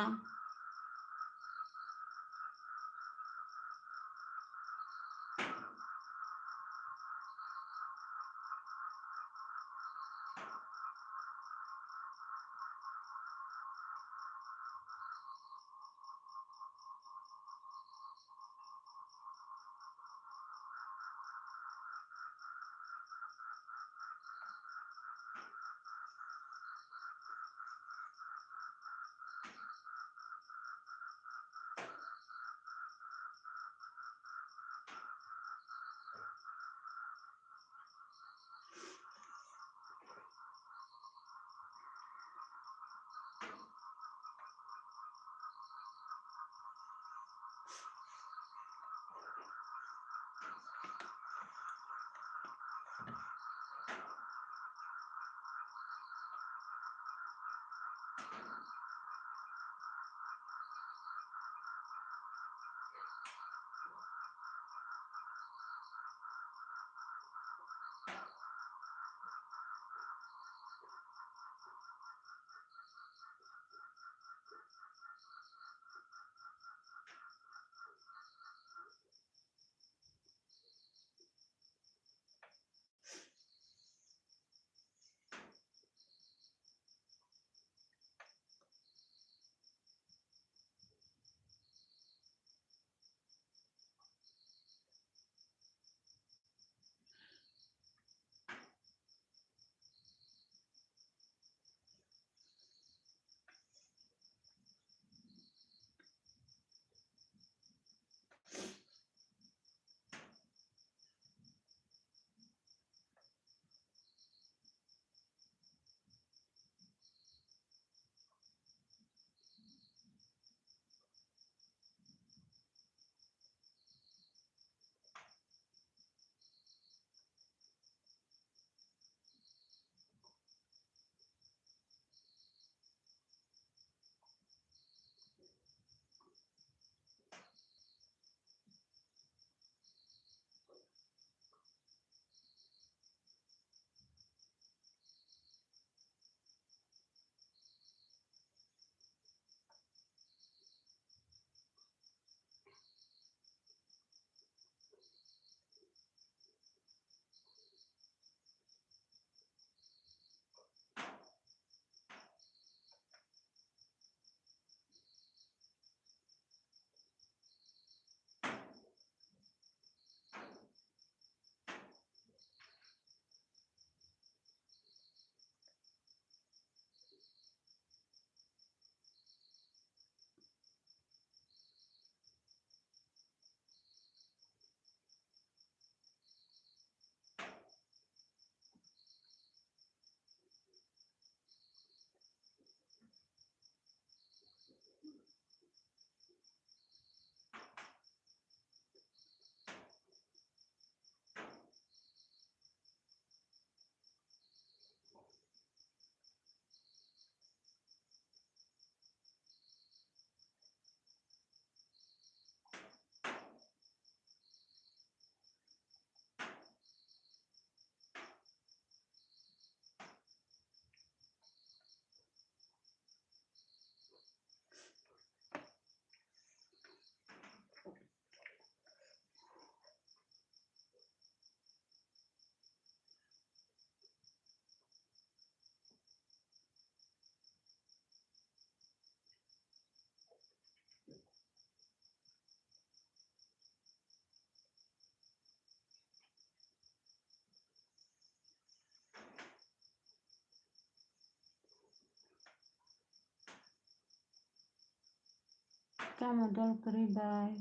Tamo dol kwrwi bai?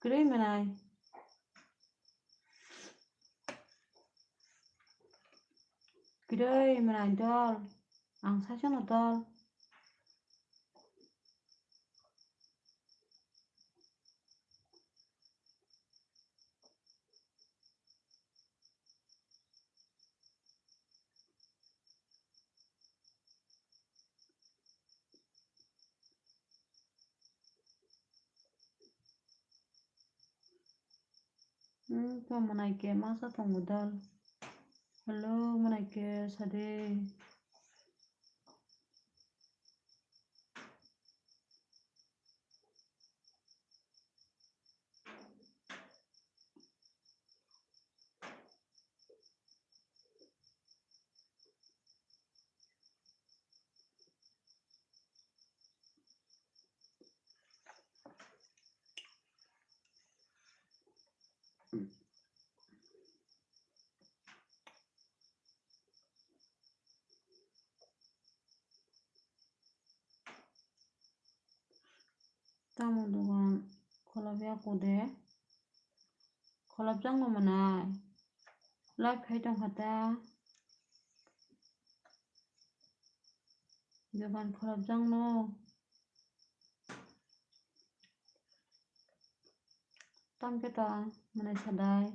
Kwrwi mwnai. Kwrwi mwnai dol. Ang saichano dol. Hmm, to mwnai ke masa tongo dal. Hello, mwnai ke sade. Tamo dogan kholobya kode? Kholobjakno mwnai. Live khai tongkha ta. Dogan kholobjakno. Tamo khe tong mwnai sadai.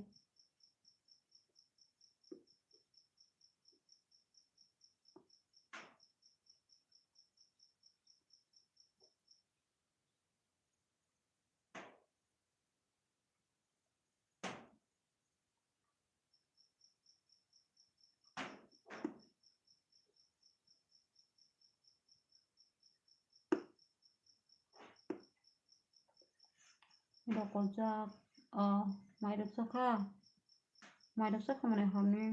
Rokojak, o, mairok chakha, mairok chakha mane horni.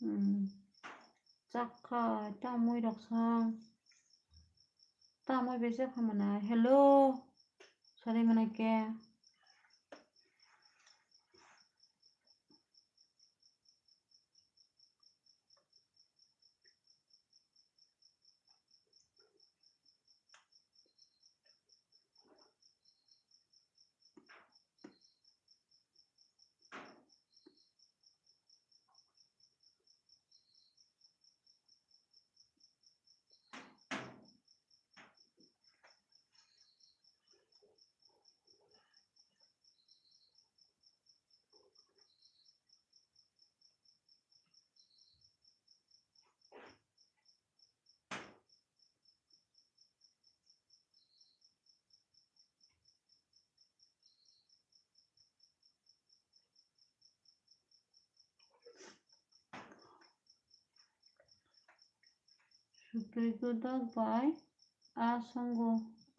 Hmm. Chakha, tamwi rok sang. Tamwi bese khamana. Hello. Sari mana ke? Sutwi gwdok bai a songo,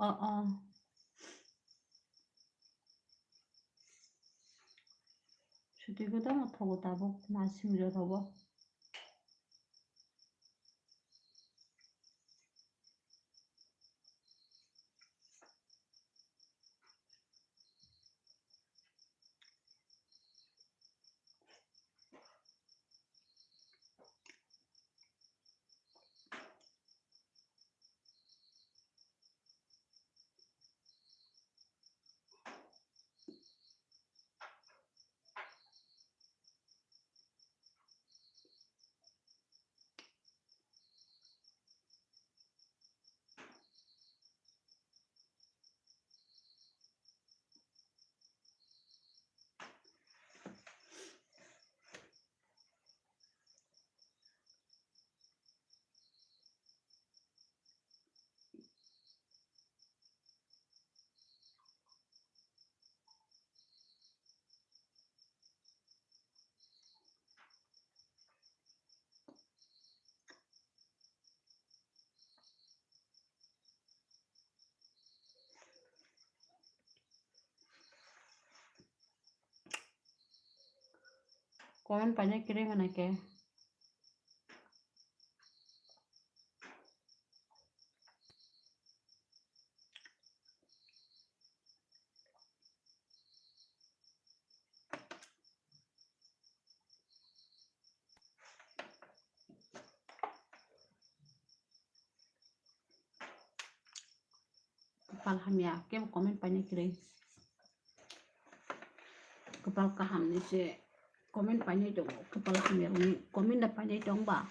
o, o. Sutwi gwdok no thogo tabuk ma simi rw thogo. Comment paina kiri mana ke? Kwpal hamya, kebo comment painai kwrwi. Kwpal kaham ni se comment painai tongo, kwpal hamya rokni comment da painai tong ba.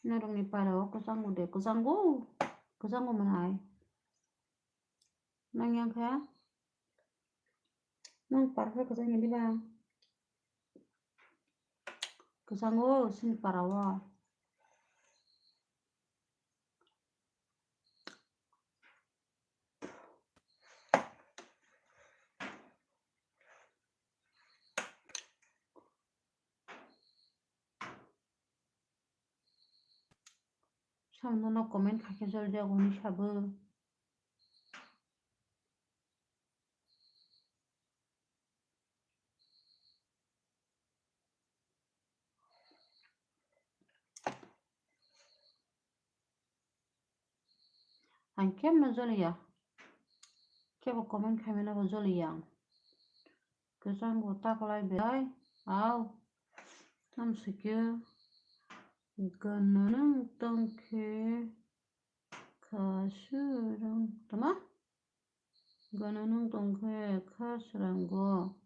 Norokni para o kwchango de, kwchango, kwchango manai. Nang yang kha? Nang para khe kwchang ya diba? Kwchango sini para o. Samno no comment kha khe jol jago hwnwi sabo. Ang kemno joliya. Kebo comment khaimano bo joliya ang. Kwchang bo taklai belai. Au. Tamsike. Gwnanang tongkhe. Kha swrwng. Tama? Gwnanang tongkhe kha swrwnggo.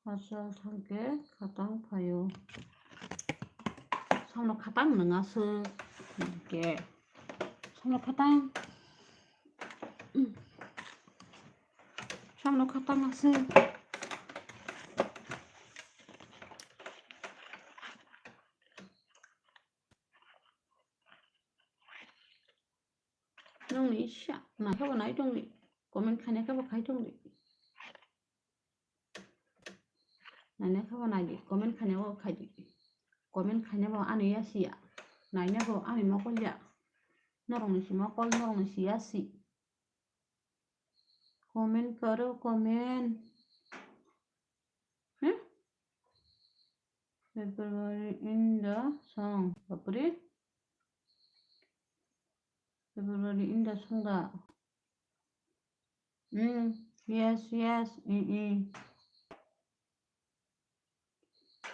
Hachal thangkhe khatang phaio. Samno khatang nwnga swk. Hwnkhe samno khatang. Samno khatang aswk. Nongni sa nai khe bo nai tongdi, comment khainai khe bo khai tongdi. Nainai khe bo naidi, comment khainai bo khaidi. Comment khainai bo ani ya si ya. Nainai bo ani mokol ya. Norokni si mokol, norokni si ya si. Comment karo, comment. Hmm? February in the song. Bapre. February in the song da. Mm, yes, yes, mm, mm.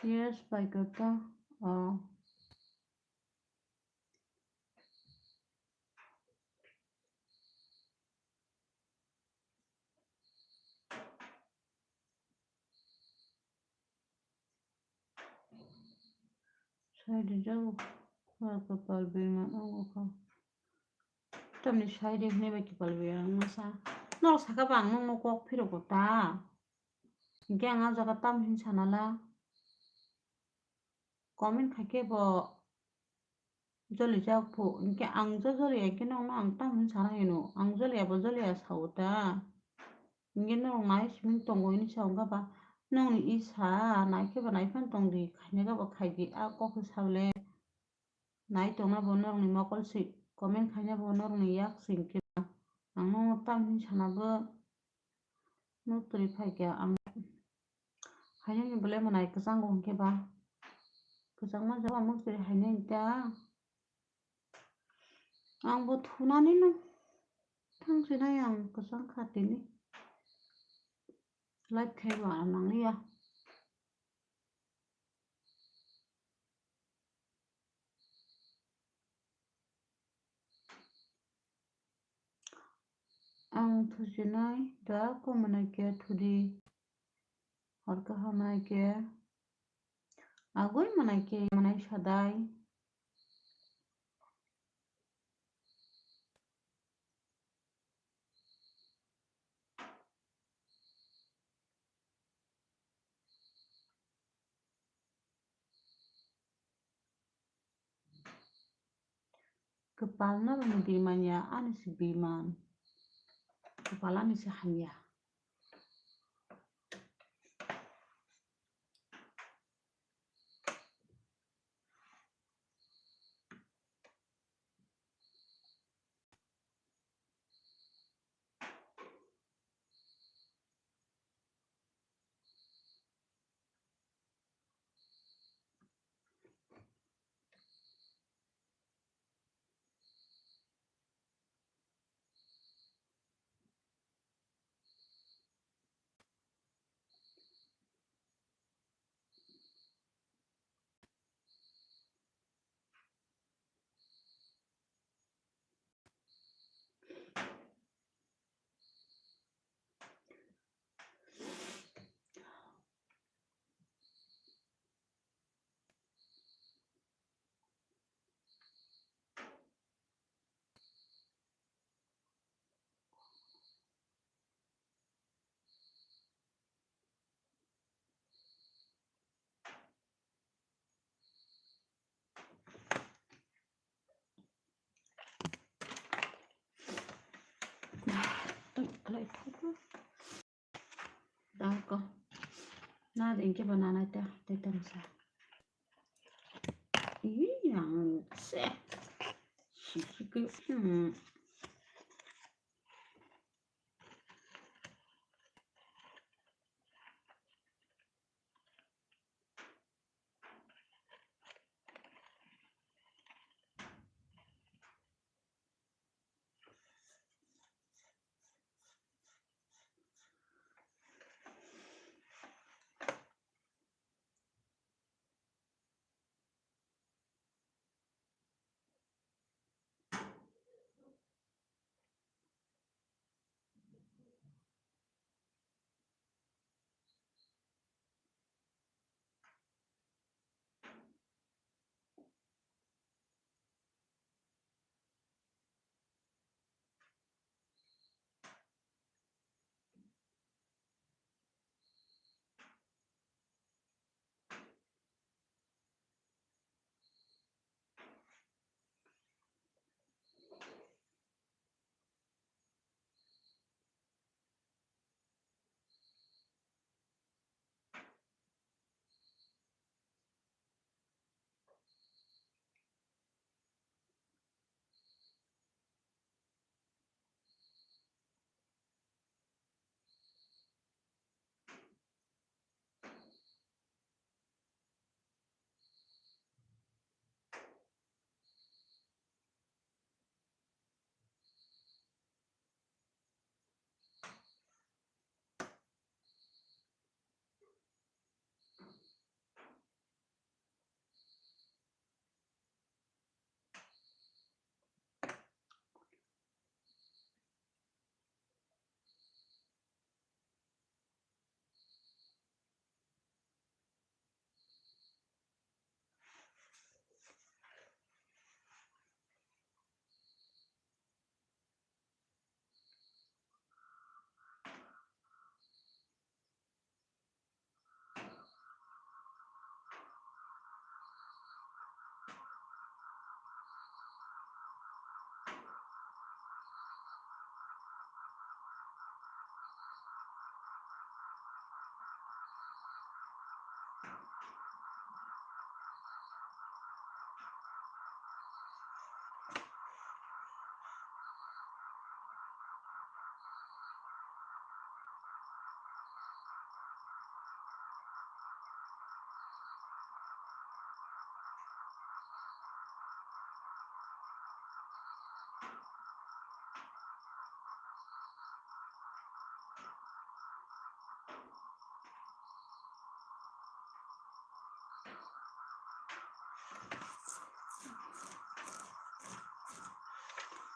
Yes, bai kata. Oh. Sai rijak kha kwpal bima wngkha. Tamni sai ri hwnwi bai kwpal bima wngmasa. Norok saka ba ang nokno kok phirokgo ta. Hinkhe ang ah jaga tam hin sanala. Comment khaikhe bo jolijak phu, hinkhe ang je joliya hinkhe nokno ang tamo hin sana hino, ang joliya bo joliya sao ta, hinkhe norok nai simi tongo hini sao wngkha ba, nokni isa naikhe bo naiphano tongdi, khainai khe bo khaidi, a kok khe sao le nai tongna bo norokni mokol si, comment khaina bo norokni yak si hinkhe ba, ang nokno tamo hin sana bo. Muktwi phaikha ang hainani belai manai kwchango hinkhe ba. Kwchangma jora muktwi hainani ta. Ang bo thunani no thangsinai ang kwchang kha tini. Live khai bo ang nangliya. Ang thusinai da komonai khe thudi. Hor kaham nai khe agoi manai khe manai sadai. Kwpal norokni bimanya, ani se biman. Kwpal ani se hamya. Dako. Na ringke ba nanai ta, te tamsa. Ih, yang se. Sisi ke, hmm.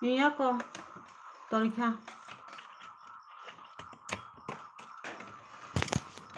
Ni yako torikha.